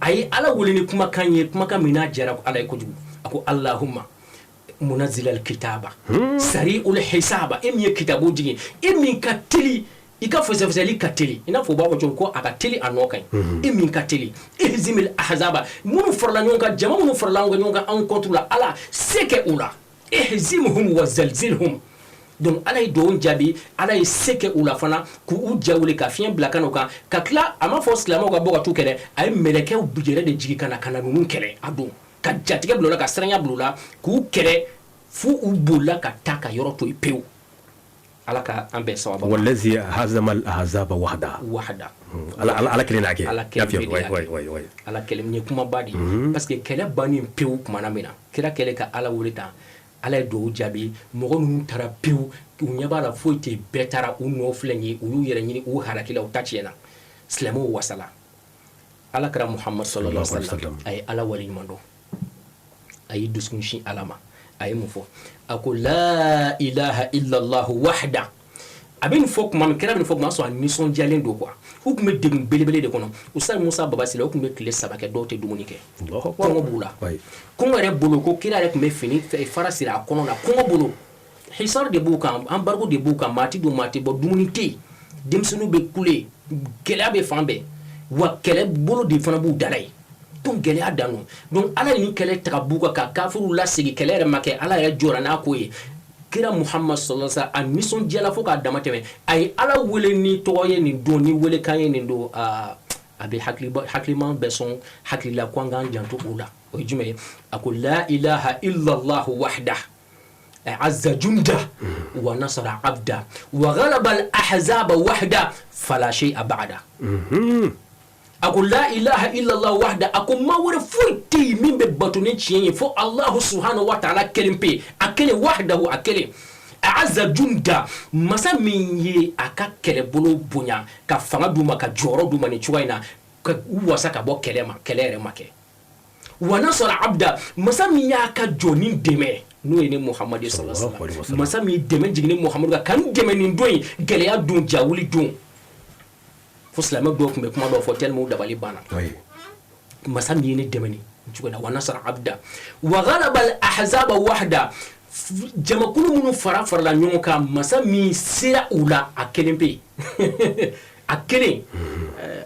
A ye Ala wele ni kumakan ye, kumakan min n'a diyara Ala ye kojugu. A ko allahumma munazila alkitaba sari'ul hisaba, e min ye kitabu jigin, e min ka teli, i ka fɛsɛfɛsɛli ka teli, i n'a fɔ u b'a fɔ cogo ko a ka teli, a nɔ ka ɲi, e min ka teli, ihzimil ahzaba, minnu farala ɲɔgɔn kan, jama minnu farala ɲɔgɔn kan anw contre la, Ala se kɛ u la, ihzimhum wa zalzilhum. Donc Ala ye dugawu jaabi, Ala ye se kɛ u la fana k'u ja wuli, ka fiɲɛ bila ka n'u kan, ka tila a m'a fɔ silamɛw ka bɔ ka t'u kɛlɛ, a ye mɛlɛkɛw yɛrɛ de jigin ka na ninnu kɛlɛ a don, ka jatigɛ bila u la, ka siranya bila u la, k'u kɛlɛ f'u u bolila ka taa ka yɔrɔ to yen pewu. Ala ka an bɛn sababa ma. Wallazi hazama al-ahzaba wahda. Wahda. Ala kelen n'a kɛ. Ala kelen. Ala kelen ye kumaba de ye, parce que kɛlɛ bannen pewu kumana min na, kira kɛlen ka Ala wele tan, Ala ye dugawu jaabi. Mɔgɔ ninnu taara pewu, u ɲɛ b'a la foyi tɛ, bɛɛ taara u nɔ filɛ nin ye, u y'u yɛrɛ ɲini, u halakila, u ta tiɲɛna, silamɛw wasala. Ala kɛra Muhamadu sallallahu alaihi wasallam, a ye Ala waleɲuman dɔn, a y'i dusukun sin Ala ma. A ye mun fɔ? A ko la ilaha illallah wahda. A bɛ nin fɔ tuma min, kira bɛ nin fɔ tuma sɔrɔ a nisɔndiyalen don quoi. U tun bɛ degun belebele de kɔnɔ. Ustaz Musa Baba Sila, u tun bɛ tile 3 kɛ, dɔw tɛ dumuni kɛ, kɔngɔ b'u la. Kɔngɔ yɛrɛ bolo, ko kira yɛrɛ tun bɛ fini fara siri a kɔnɔ la kɔngɔ bolo. Hisar de b'u kan, embargo de b'u kan, maa tɛ don, maa tɛ bɔ, dumuni tɛ yen, denmisɛnninw bɛ kule, gɛlɛya bɛ fan bɛɛ, wa kɛlɛ bolo de fana b'u dala yen. Donc gɛlɛya dan don. Donc Ala ye nin kɛlɛ ta ka b'u kan, ka kafiriw lasegin, kɛlɛ yɛrɛ ma kɛ, Ala yɛrɛ jɔra n'a ko ye. Kira Muhammad sallallahu alaihi wasallam, a nisɔndiyala fo k'a dama tɛmɛ. A ye Ala wele ni tɔgɔ ye nin don, ni welekan ye nin don. A bɛ hakiliman bɛɛ sɔn hakilila ko an k'an janto o la. O ye jumɛn ye? A ko la ilaha illallah wahda azza junda wa nasara abda wa ghalaba al ahzaba wahda fala shay'a ba'da. A ko la ilaha illallah wahda, a ko maa wɛrɛ foyi tɛ yen min bɛ bato ni tiɲɛ ye fo Allahu subhanahu wa ta'ala kelen pe, a kelen, wahdahu, a kelen, azza junda, masa min ye a ka kɛlɛbolo bonya, ka fanga d'u ma, ka jɔyɔrɔ d'u ma nin cogoya in na, ka u wasa ka bɔ kɛlɛ ma, kɛlɛ yɛrɛ ma kɛ, wa nasara abda, masa min y'a ka jɔnni dɛmɛ, n'o ye ne Muhamadu sallallahu alaihi wasallam, masa min dɛmɛ jiginni Muhamadu kan, ka n dɛmɛ nin don in, gɛlɛya don, jawuli don, fo silamɛ dɔw tun bɛ kuma dɔw fɔ tellement u dabali banna. Masa min ye ne dɛmɛ nin cogo la, wa nasara abda wa ghalaba al ahzaba wahda, jamakulu minnu fara farala ɲɔgɔn kan, masa min sera u la a kelen pe, a kelen.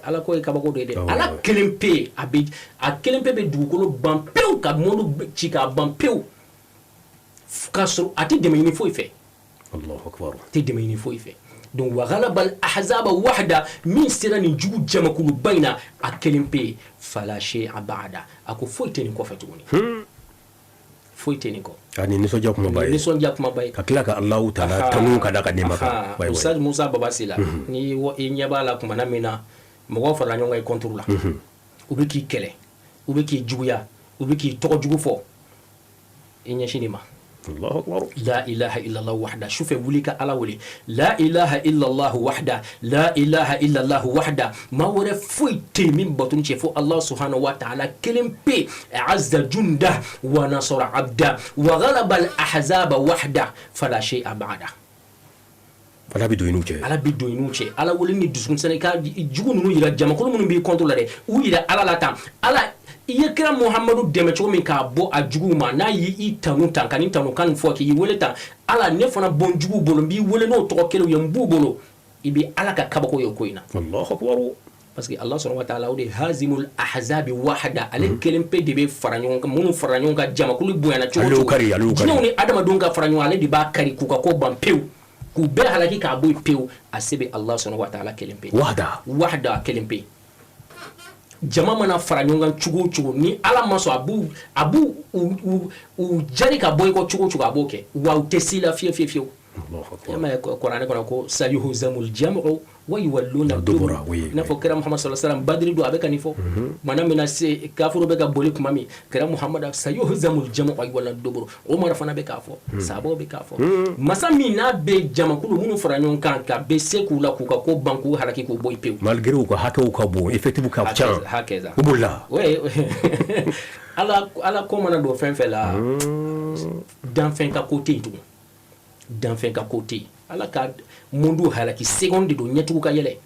Ala ko ye kabako de ye dɛ. Ala kelen pe, a bɛ a kelen pe bɛ dugukolo ban pewu, ka monde ci k'a ban pewu, k'a sɔrɔ a tɛ dɛmɛ ɲini foyi fɛ. Allahu akbar. Tɛ dɛmɛ ɲini foyi fɛ. Donc wa ghalaba al ahzaba wahda, min sera nin jugu jamakuluba in na a kelen pe, fala shay'a ba'da, a ko foyi tɛ nin kɔfɛ tuguni, foyi tɛ nin kɔ. A ni nisɔndiya kumaba ye. Nisɔndiya kumaba ye. Ka tila ka Alahu taala tanu ka da ka nɛɛma kan. Ustaz Musa Baba Sila, ni i ɲɛ b'a la kumana min na mɔgɔw farala ɲɔgɔn kan i contre la, u bɛ k'i kɛlɛ, u bɛ k'i juguya, u bɛ k'i tɔgɔ jugu fɔ, i ɲɛsin nin ma. La ilaha illallah wahda. Sufɛ wuli ka Ala wele. La ilaha illallah wahda. La ilaha illallah wahda. Maa wɛrɛ foyi tɛ yen min bato ni cɛ fo Allah subhanahu wa ta'ala kelen pe. Azza junda wa nasara abda wa ghalaba al ahzaba wahda fala shay'a ba'da. Ala bɛ don i n'u cɛ. Ala bɛ don i n'u cɛ. Ala wele ni dusukun sani ka jugu ninnu yira jamakulu minnu b'i contre la dɛ, u yira Ala la tan. Ala i ye kira Muhamadu dɛmɛ cogo min k'a bɔ a juguw ma, n'a y'i tanu tan ka nin tanu kan fɔ k'i wele tan, Ala ne fana bɔ n juguw bolo, n b'i wele n'o tɔgɔ kelenw ye, n b'u bolo. I bɛ Ala ka kabako ye o ko in na. Allahu akbar. Parce que Allah subhanahu wa ta'ala o de hazimul ahzabi wahda, ale kelen pe de bɛ fara ɲɔgɔn kan, minnu fara ɲɔgɔn kan jamakulu bonyana cogo o cogo, jinɛw ni adamadenw ka fara ɲɔgɔn kan, ale de b'a kari k'u ka ko ban pewu, k'u bɛɛ halaki k'a bɔ yen pewu. A se bɛ Allah subhanahu wa ta'ala kelen pe. Wahda. Wahda kelen pe. Jama mana fara ɲɔgɔn kan cogo o cogo, ni Ala ma sɔn, a b'u u jari ka bɔ i kɔ cogo o cogo, a b'o kɛ, wa u tɛ s'i la fiyewu fiyewu fiyewu. E ma ye Kuranɛ kɔnɔ ko sayuhzamul jam'u wa yuwalluna dubur. N'a fɔ kira Muhammad sallallahu alaihi wasallam Badiri don, a bɛ ka nin fɔ. Kumana min na se kafuru bɛ ka boli kuma min, kira Muhammad sayuhzamul jam'u wa yuwalluna dubur. Umar fana bɛ k'a fɔ, sahabaw bɛ k'a fɔ. Masa min n'a bɛ jamakulu minnu fara ɲɔgɔn kan ka bɛ se k'u la k'u ka ko ban k'u halaki k'u bɔ yen pewu. Malgré u ka hakɛw ka bon, effectif ka ca. Hakɛza. U bolila. Oui. Ala ko mana don fɛn fɛn la, danfɛn ka ko tɛ yen tugun. Danfɛn ka ko tɛ yen. Ala ka mundu halaki seconde de don, ɲɛtugu ka yɛlɛ.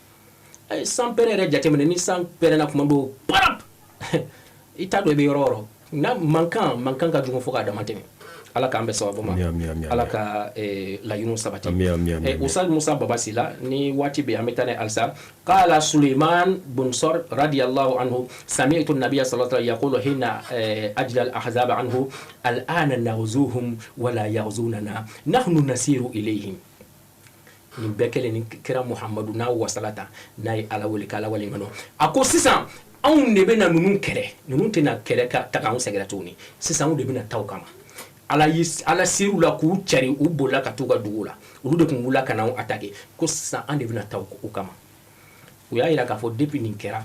San pɛrɛn yɛrɛ jateminɛ, ni san pɛrɛnna kuma dɔw parap, i t'a dɔn i bɛ yɔrɔ o yɔrɔ. Na mankan ka jugu fo k'a dama tɛmɛ. Ala k'an bɛn sababu ma. Ala ka laɲiniw sabati. Ustaz Musa Baba Sila, ni waati bɛ an bɛ taa n'a ye halisa. Qala Suleiman bun Sor radiyallahu anhu sami'tu an-nabiyya sallallahu alaihi wasallam yaqulu hina ajla al-ahzab anhu al-ana naghzuhum wa la yaghzunana nahnu nasiru ilayhim. Nin bɛɛ kɛlen ni kira Muhammadu n'a wasala tan, n'a ye Ala wele k'Ala wale ɲuman dɔn. A ko sisan anw de bɛna ninnu kɛlɛ, ninnu tɛna kɛlɛ ka taga anw sɛgɛrɛ tuguni, sisan anw de bɛna taa u kama. Ala ser'u la k'u cari, u bolila ka t'u ka dugu la, olu de tun wulila ka na anw attaquer, ko sisan an de bɛna taa u kama. U y'a yira k'a fɔ depuis nin kɛra,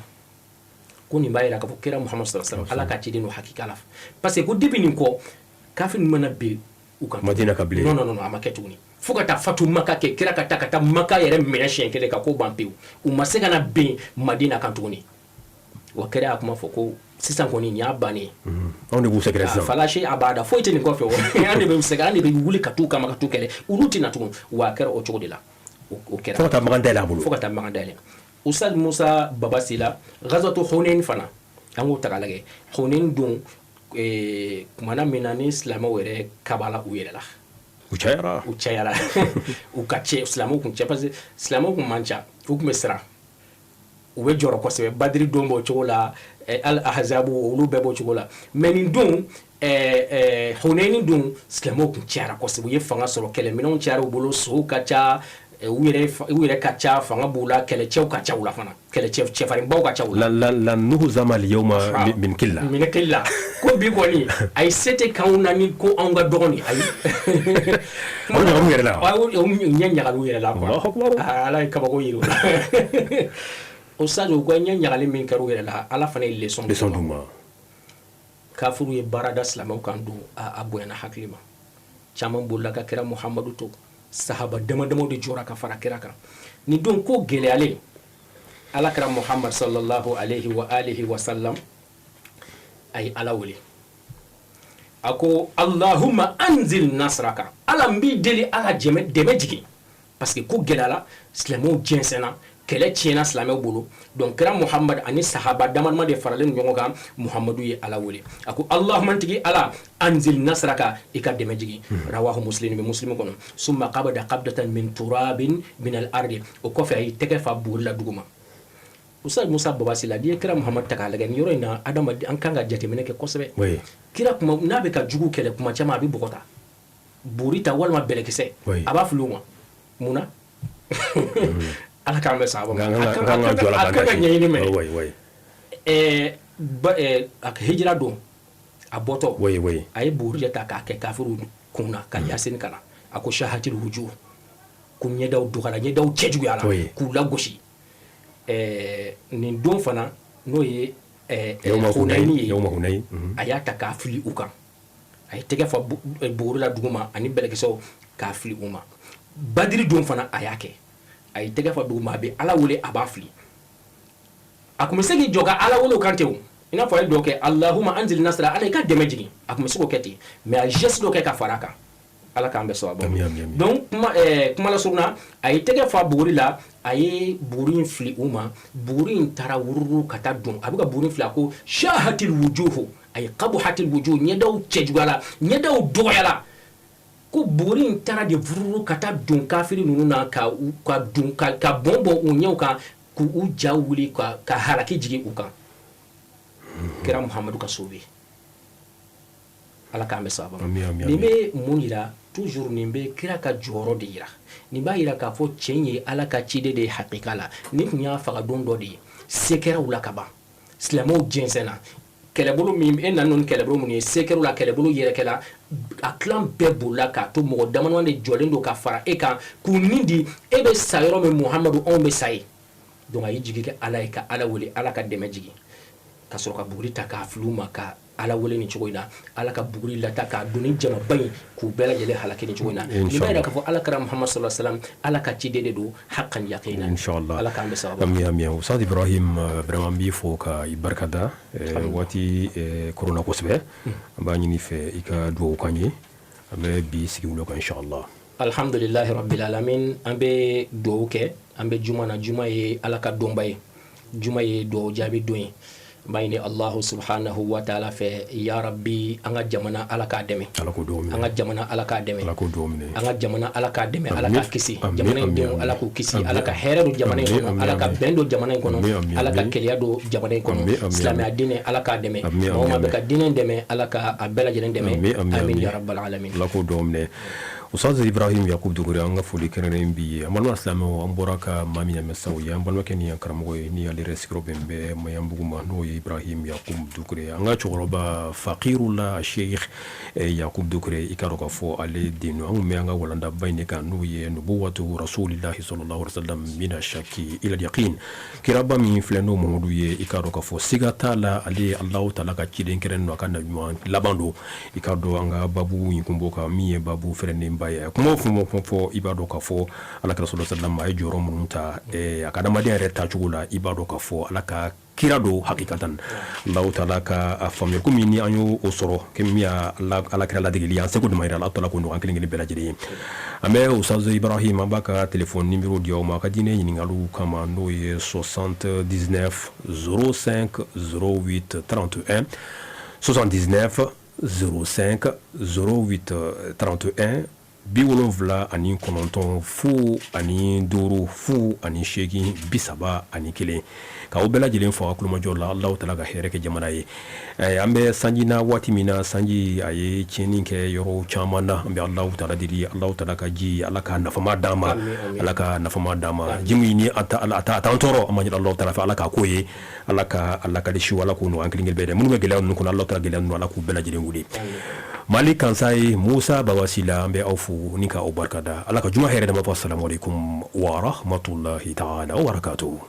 ko nin b'a yira k'a fɔ kira Muhammadu sallallahu alaihi wasallam Ala ka ciden don hakika la, parce que ko depuis nin kɔ kafiri ninnu mana bin u kan Madina ka bilen. Non non non, a ma kɛ tuguni. Fo ka taa fatu Maka kɛ, kira ka taa Maka yɛrɛ minɛ siɲɛ kelen ka ko ban pewu, u ma se ka na bin Madina kan tuguni. Wa kira y'a kuma fɔ ko sisan kɔni nin y'a bannen. Anw de b'u sɛgɛrɛ sisan. Falase a b'a da foyi tɛ nin kɔfɛ o. An de bɛ sɛgɛrɛ, an de bɛ wuli ka t'u kama ka t'u kɛlɛ, olu tɛ na tugun. Wa a kɛra o cogo de la. O kɛra. Fo ka taa Makan dayɛlɛ a bolo. Fo ka taa Makan dayɛlɛ. Ustaz Musa Baba Sila, Ghazwatu Hunain fana, an k'o ta k'a lajɛ. Hunain don, kumana min na ni silamɛw yɛrɛ kabala u yɛrɛ la. U cayara. U cayara. U ka cɛ, silamɛw kun cɛ, parce que silamɛw kun man ca, u kun bɛ siran. U bɛ jɔrɔ kosɛbɛ. Badiri don b'o cogo la, al ahzabu olu bɛɛ b'o cogo la. Mais nin don, Hunaini don, silamɛw kun cayara kosɛbɛ. U ye fanga sɔrɔ, kɛlɛminɛnw cayara u bolo, sow ka ca, u yɛrɛ ka ca, fanga b'u la, kɛlɛcɛw ka ca u la fana, kɛlɛcɛ cɛfarinbaw ka ca u la. La nuhzama al-yawma min qilla. Min qilla. Ko bi kɔni, ayi se tɛ k'anw na ni ko anw ka dɔgɔn nin, ayi. Aw ɲagal'u yɛrɛ la. Aw ɲɛ ɲagal'u yɛrɛ la quoi. Allahu akbar. Ala ye kabako yir'u la. Ustaz, u ka ɲɛ ɲagali min kɛra u yɛrɛ la, Ala fana ye leçon d'u ma. Kafuru ye baara da silamɛw kan don, a bonyana hakili ma. Caman bolila ka kira Muhammadu to. Sahaba dama damaw de jɔra ka fara kira kan. Nin don ko gɛlɛyalen, Ala kira Muhammad sallallahu alaihi wa alihi wa sallam a ye Ala wele. A ko Allahumma anzil nasraka. Ala n b'i deli, Ala dɛmɛ jigin. Parce que ko gɛlɛyala, silamɛw jɛnsɛnna, kɛlɛ tiɲɛna silamɛw bolo. Donc kira Muhammad ani sahaba dama dama de faralen ɲɔgɔn kan, Muhammadu ye Ala wele. A ko Allahumma tigi Ala anzil nasraka, i ka dɛmɛ jigin. Rawahu Muslim, bɛ Muslim kɔnɔ. Summa qabada qabdatan min turabin min al-ardi. O kɔfɛ a y'i tɛgɛ fa buguri la dugu ma. Ustaz Musa Baba Sila, n'i ye kira Muhammad ta k'a lajɛ nin yɔrɔ in na, adamaden an kan ka jateminɛ kɛ kosɛbɛ. Kira kuma n'a bɛ ka jugu kɛlɛ kuma caman, a bɛ bɔgɔ ta, buguri ta walima bɛlɛkisɛ, a b'a fili u ma. Mun na? Ala k'an bɛn sababa ma. A kan ka ɲɛɲini minɛ. A hijira don, a bɔtɔ, a ye buguri ta k'a kɛ kafiriw kun na ka Yasini kalan. A ko shahatil wujuh, ko ɲɛdaw dɔgɔyara, ɲɛdaw cɛjuguyara, k'u lagosi. Nin don fana n'o ye Hunaini ye, a y'a ta k'a fili u kan. A ye tɛgɛ fa buguri la duguma ani bɛlɛkisɛw k'a fili u ma. Badiri don fana a y'a kɛ, a ye tɛgɛ fa duguma, a bɛ Ala wele, a b'a fili. A tun bɛ se k'i jɔ ka Ala wele o kan ten o, i n'a fɔ a ye dɔ kɛ Allahuma anzil nasra, Ala i ka dɛmɛ jigin, a tun bɛ se k'o kɛ ten, mais a ye geste dɔ kɛ ka fara a kan. Ala k'an bɛɛ sababu ma. Donc kuma lasurunna, a ye tɛgɛ fa buguri la, a ye buguri in fili u ma. Buguri in taara wururu ka taa don, a bɛ ka buguri in fili, a ko shahatil wujuhu, ay qabuhatil wujuh, ɲɛdaw cɛjuguyala, ɲɛdaw dɔgɔyala. Ko buguri in taara de vururu ka taa don kafiri ninnu na, ka ka don ka bɔn bɔn u ɲɛw kan, k'u ja wuli, ka halaki jigin u kan. Kira Muhamadu ka sauver, Ala k'an bɛ sababu ma. Nin bɛ mun yira? Toujours nin bɛ kira ka jɔyɔrɔ de yira. Nin b'a yira k'a fɔ cɛ in ye Ala ka ciden de ye hakika la. Nin tun y'a faga don dɔ de ye, se kɛra u la ka ban, silamɛw jɛnsɛnna. Kɛlɛbolo min e nana ni kɛlɛbolo min ye, se kɛra u la, kɛlɛbolo yɛrɛkɛla, a tilan bɛɛ bolila k'a to mɔgɔ damadama de jɔlen don ka fara e kan k'u nin di. E bɛ sa yɔrɔ min Muhamadu, anw bɛ sa yen. Donc a y'i jigi kɛ Ala ye, ka Ala wele, Ala ka dɛmɛ jigin, ka sɔrɔ ka buguri ta k'a fili u ma, ka Ala wele nin cogo in na. Ala ka buguri lata k'a don ni jamaba in k'u bɛɛ lajɛlen halaki nin cogo in na. Nin b'a yira k'a fɔ Ala kira Muhamadu sallallahu alaihi wasallam, Ala ka ciden de don hakan yaqina. Inshallah. Ala k'an bɛ sababu. Ami ami. Ustaz Ibrahim, vraiment n b'i fo ka i barika da. Waati koronna kosɛbɛ, an b'a ɲini fɛ i ka dugawu k'an ye. An bɛ bi sigi wula kan inshallah. Alhamdulillahi rabbil alamin. An bɛ dugawu kɛ, an bɛ juma na. Juma ye Ala ka donba ye, juma ye dugawu jaabi don ye. N b'a ɲini Allahu subhanahu wa ta'ala fɛ, ya rabbi, an ka jamana Ala k'a dɛmɛ, Ala k'o dugawu minɛ. An ka jamana Ala k'a dɛmɛ, Ala k'o dugawu minɛ. An ka jamana Ala k'a dɛmɛ, Ala k'a kisi, jamana in denw Ala k'u kisi, Ala ka hɛrɛ don jamana in kɔnɔ, Ala ka bɛn don jamana in kɔnɔ, Ala ka kelenya don jamana in kɔnɔ, silamɛya diinɛ Ala k'a dɛmɛ, maa o maa bɛ ka diinɛ dɛmɛ, Ala ka a bɛɛ lajɛlen dɛmɛ, amin ya rabbal alamin. Ala k'o dugawu minɛ. Ustaz Ibrahim Yakub Dukure, an ka foli kɛrɛnkɛrɛnnen b'i ye. An balima silamɛw, an bɔra ka maa min lamɛn sisan, o ye an balimakɛ ni an karamɔgɔ ye, ni ale yɛrɛ sigiyɔrɔ bɛn bɛ Maɲanbugu ma, n'o ye Ibrahim Yakub Dukure, an ka cɛkɔrɔba Fakirula Sheikh Yakub Dukure. I k'a dɔn k'a fɔ ale den don. An tun bɛ an ka walandaba in de kan, n'o ye nubuwatu rasulillahi sallallahu alaihi wasallam mina shaki ila yaqin. Kiraba min filɛ n'o Mamadu ye, i k'a dɔn k'a fɔ siga t'a la, ale ye Alahu taala ka ciden kɛrɛn don, a ka nabiɲuman laban don. I k'a dɔn an ka babu in kun b'o kan, min ye babu fɛrɛnnenba ye. Kuma o kuma fɔ, i b'a dɔn k'a fɔ Ala kira sallallahu alaihi wasallam a ye jɔyɔrɔ minnu ta a ka adamadenya yɛrɛ taacogo la, i b'a dɔn k'a fɔ Ala ka kira don hakikatan. Alahu taala ka a faamuya ko min ni an y'o sɔrɔ, min y'a Ala kira ladegeli an seko dama yira, Ala taala k'o nɔgɔya an kelen kelen bɛɛ lajɛlen ye. An bɛ Ustaz Ibrahim, an b'a ka téléphone numéro di aw ma a ka diinɛ ɲininkaliw kama, n'o ye 79 05 08 31, 79 05 08 31, 79 05 08 31. K'aw bɛɛ lajɛlen fo aw kulomajɔ la. Alahu taala ka hɛrɛ kɛ jamana ye. An bɛ sanji na waati min na, sanji a ye tiɲɛni kɛ yɔrɔ caman na. An bɛ Alahu taala deli, Alahu taala ka ji, Ala ka nafama d'an ma, Ala ka nafama d'an ma. Ji min ni a t'an tɔɔrɔ, an b'a ɲini Alahu taala fɛ, Ala k'a k'o ye, Ala ka a lakali su, Ala k'o nɔgɔya an kelen kelen bɛɛ dɛ. Minnu bɛ gɛlɛya ninnu kɔnɔ, Alahu taala gɛlɛya ninnu, Ala k'u bɛɛ lajɛlen wuli. Mali Kansaye Musa Babasila, an bɛ aw fo ni ka aw barikada. Ala ka juma hɛrɛ d'an ma. Fɔ assalamu alaikum wa rahmatullahi ta'ala wa barakatuh.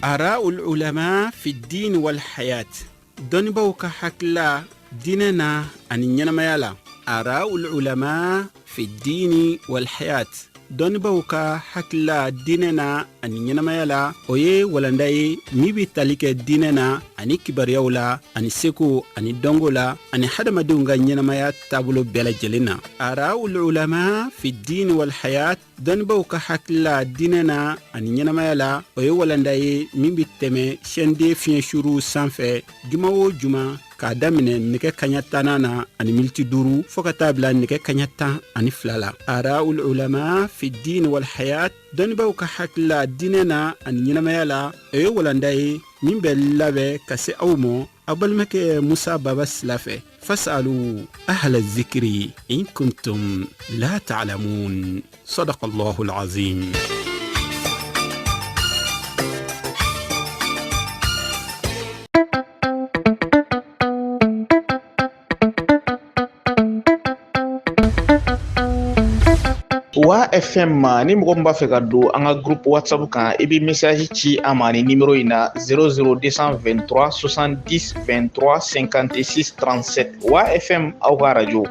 Ara'ul ulama fi din wal hayat, dɔnnibaw ka hakilila diinɛ na ani ɲɛnamaya la. Ara'ul ulama fi dini wal hayat, dɔnnibaw ka hakilila diinɛ na ani ɲɛnamaya la, o ye walanda ye min bɛ tali kɛ diinɛ na ani kibaruyaw la ani seko ani dɔnko la ani hadamadenw ka ɲɛnamaya taabolo bɛɛ lajɛlen na. Ara'ul ulama fi dini wal hayat, dɔnnibaw ka hakilila diinɛ na ani ɲɛnamaya la, o ye walanda ye min bɛ tɛmɛ chaîne D fiɲɛ suruw sanfɛ juma o juma, k'a daminɛ nɛgɛ kaɲa tannan na ani miniti 5 fɔɔ ka taa bila nɛgɛ kaɲa 12 la. Ara'ul ulama fi dini wal hayat, dɔnnibaw ka hakilila diinɛ na ani ɲɛnamaya la, o ye walanda ye min bɛ labɛn ka se aw ma aw balimakɛ Musa Baba Sila fɛ. Fasalu ahla zikiri in kuntum la ta'lamun. Sadaqa Allahu al-azim. Wa FM ma, ni mɔgɔ min b'a fɛ ka don an ka groupe WhatsApp kan, i bɛ message ci an ma ni numéro in na: 00223 70 23 56 37. Wa FM, aw ka radio.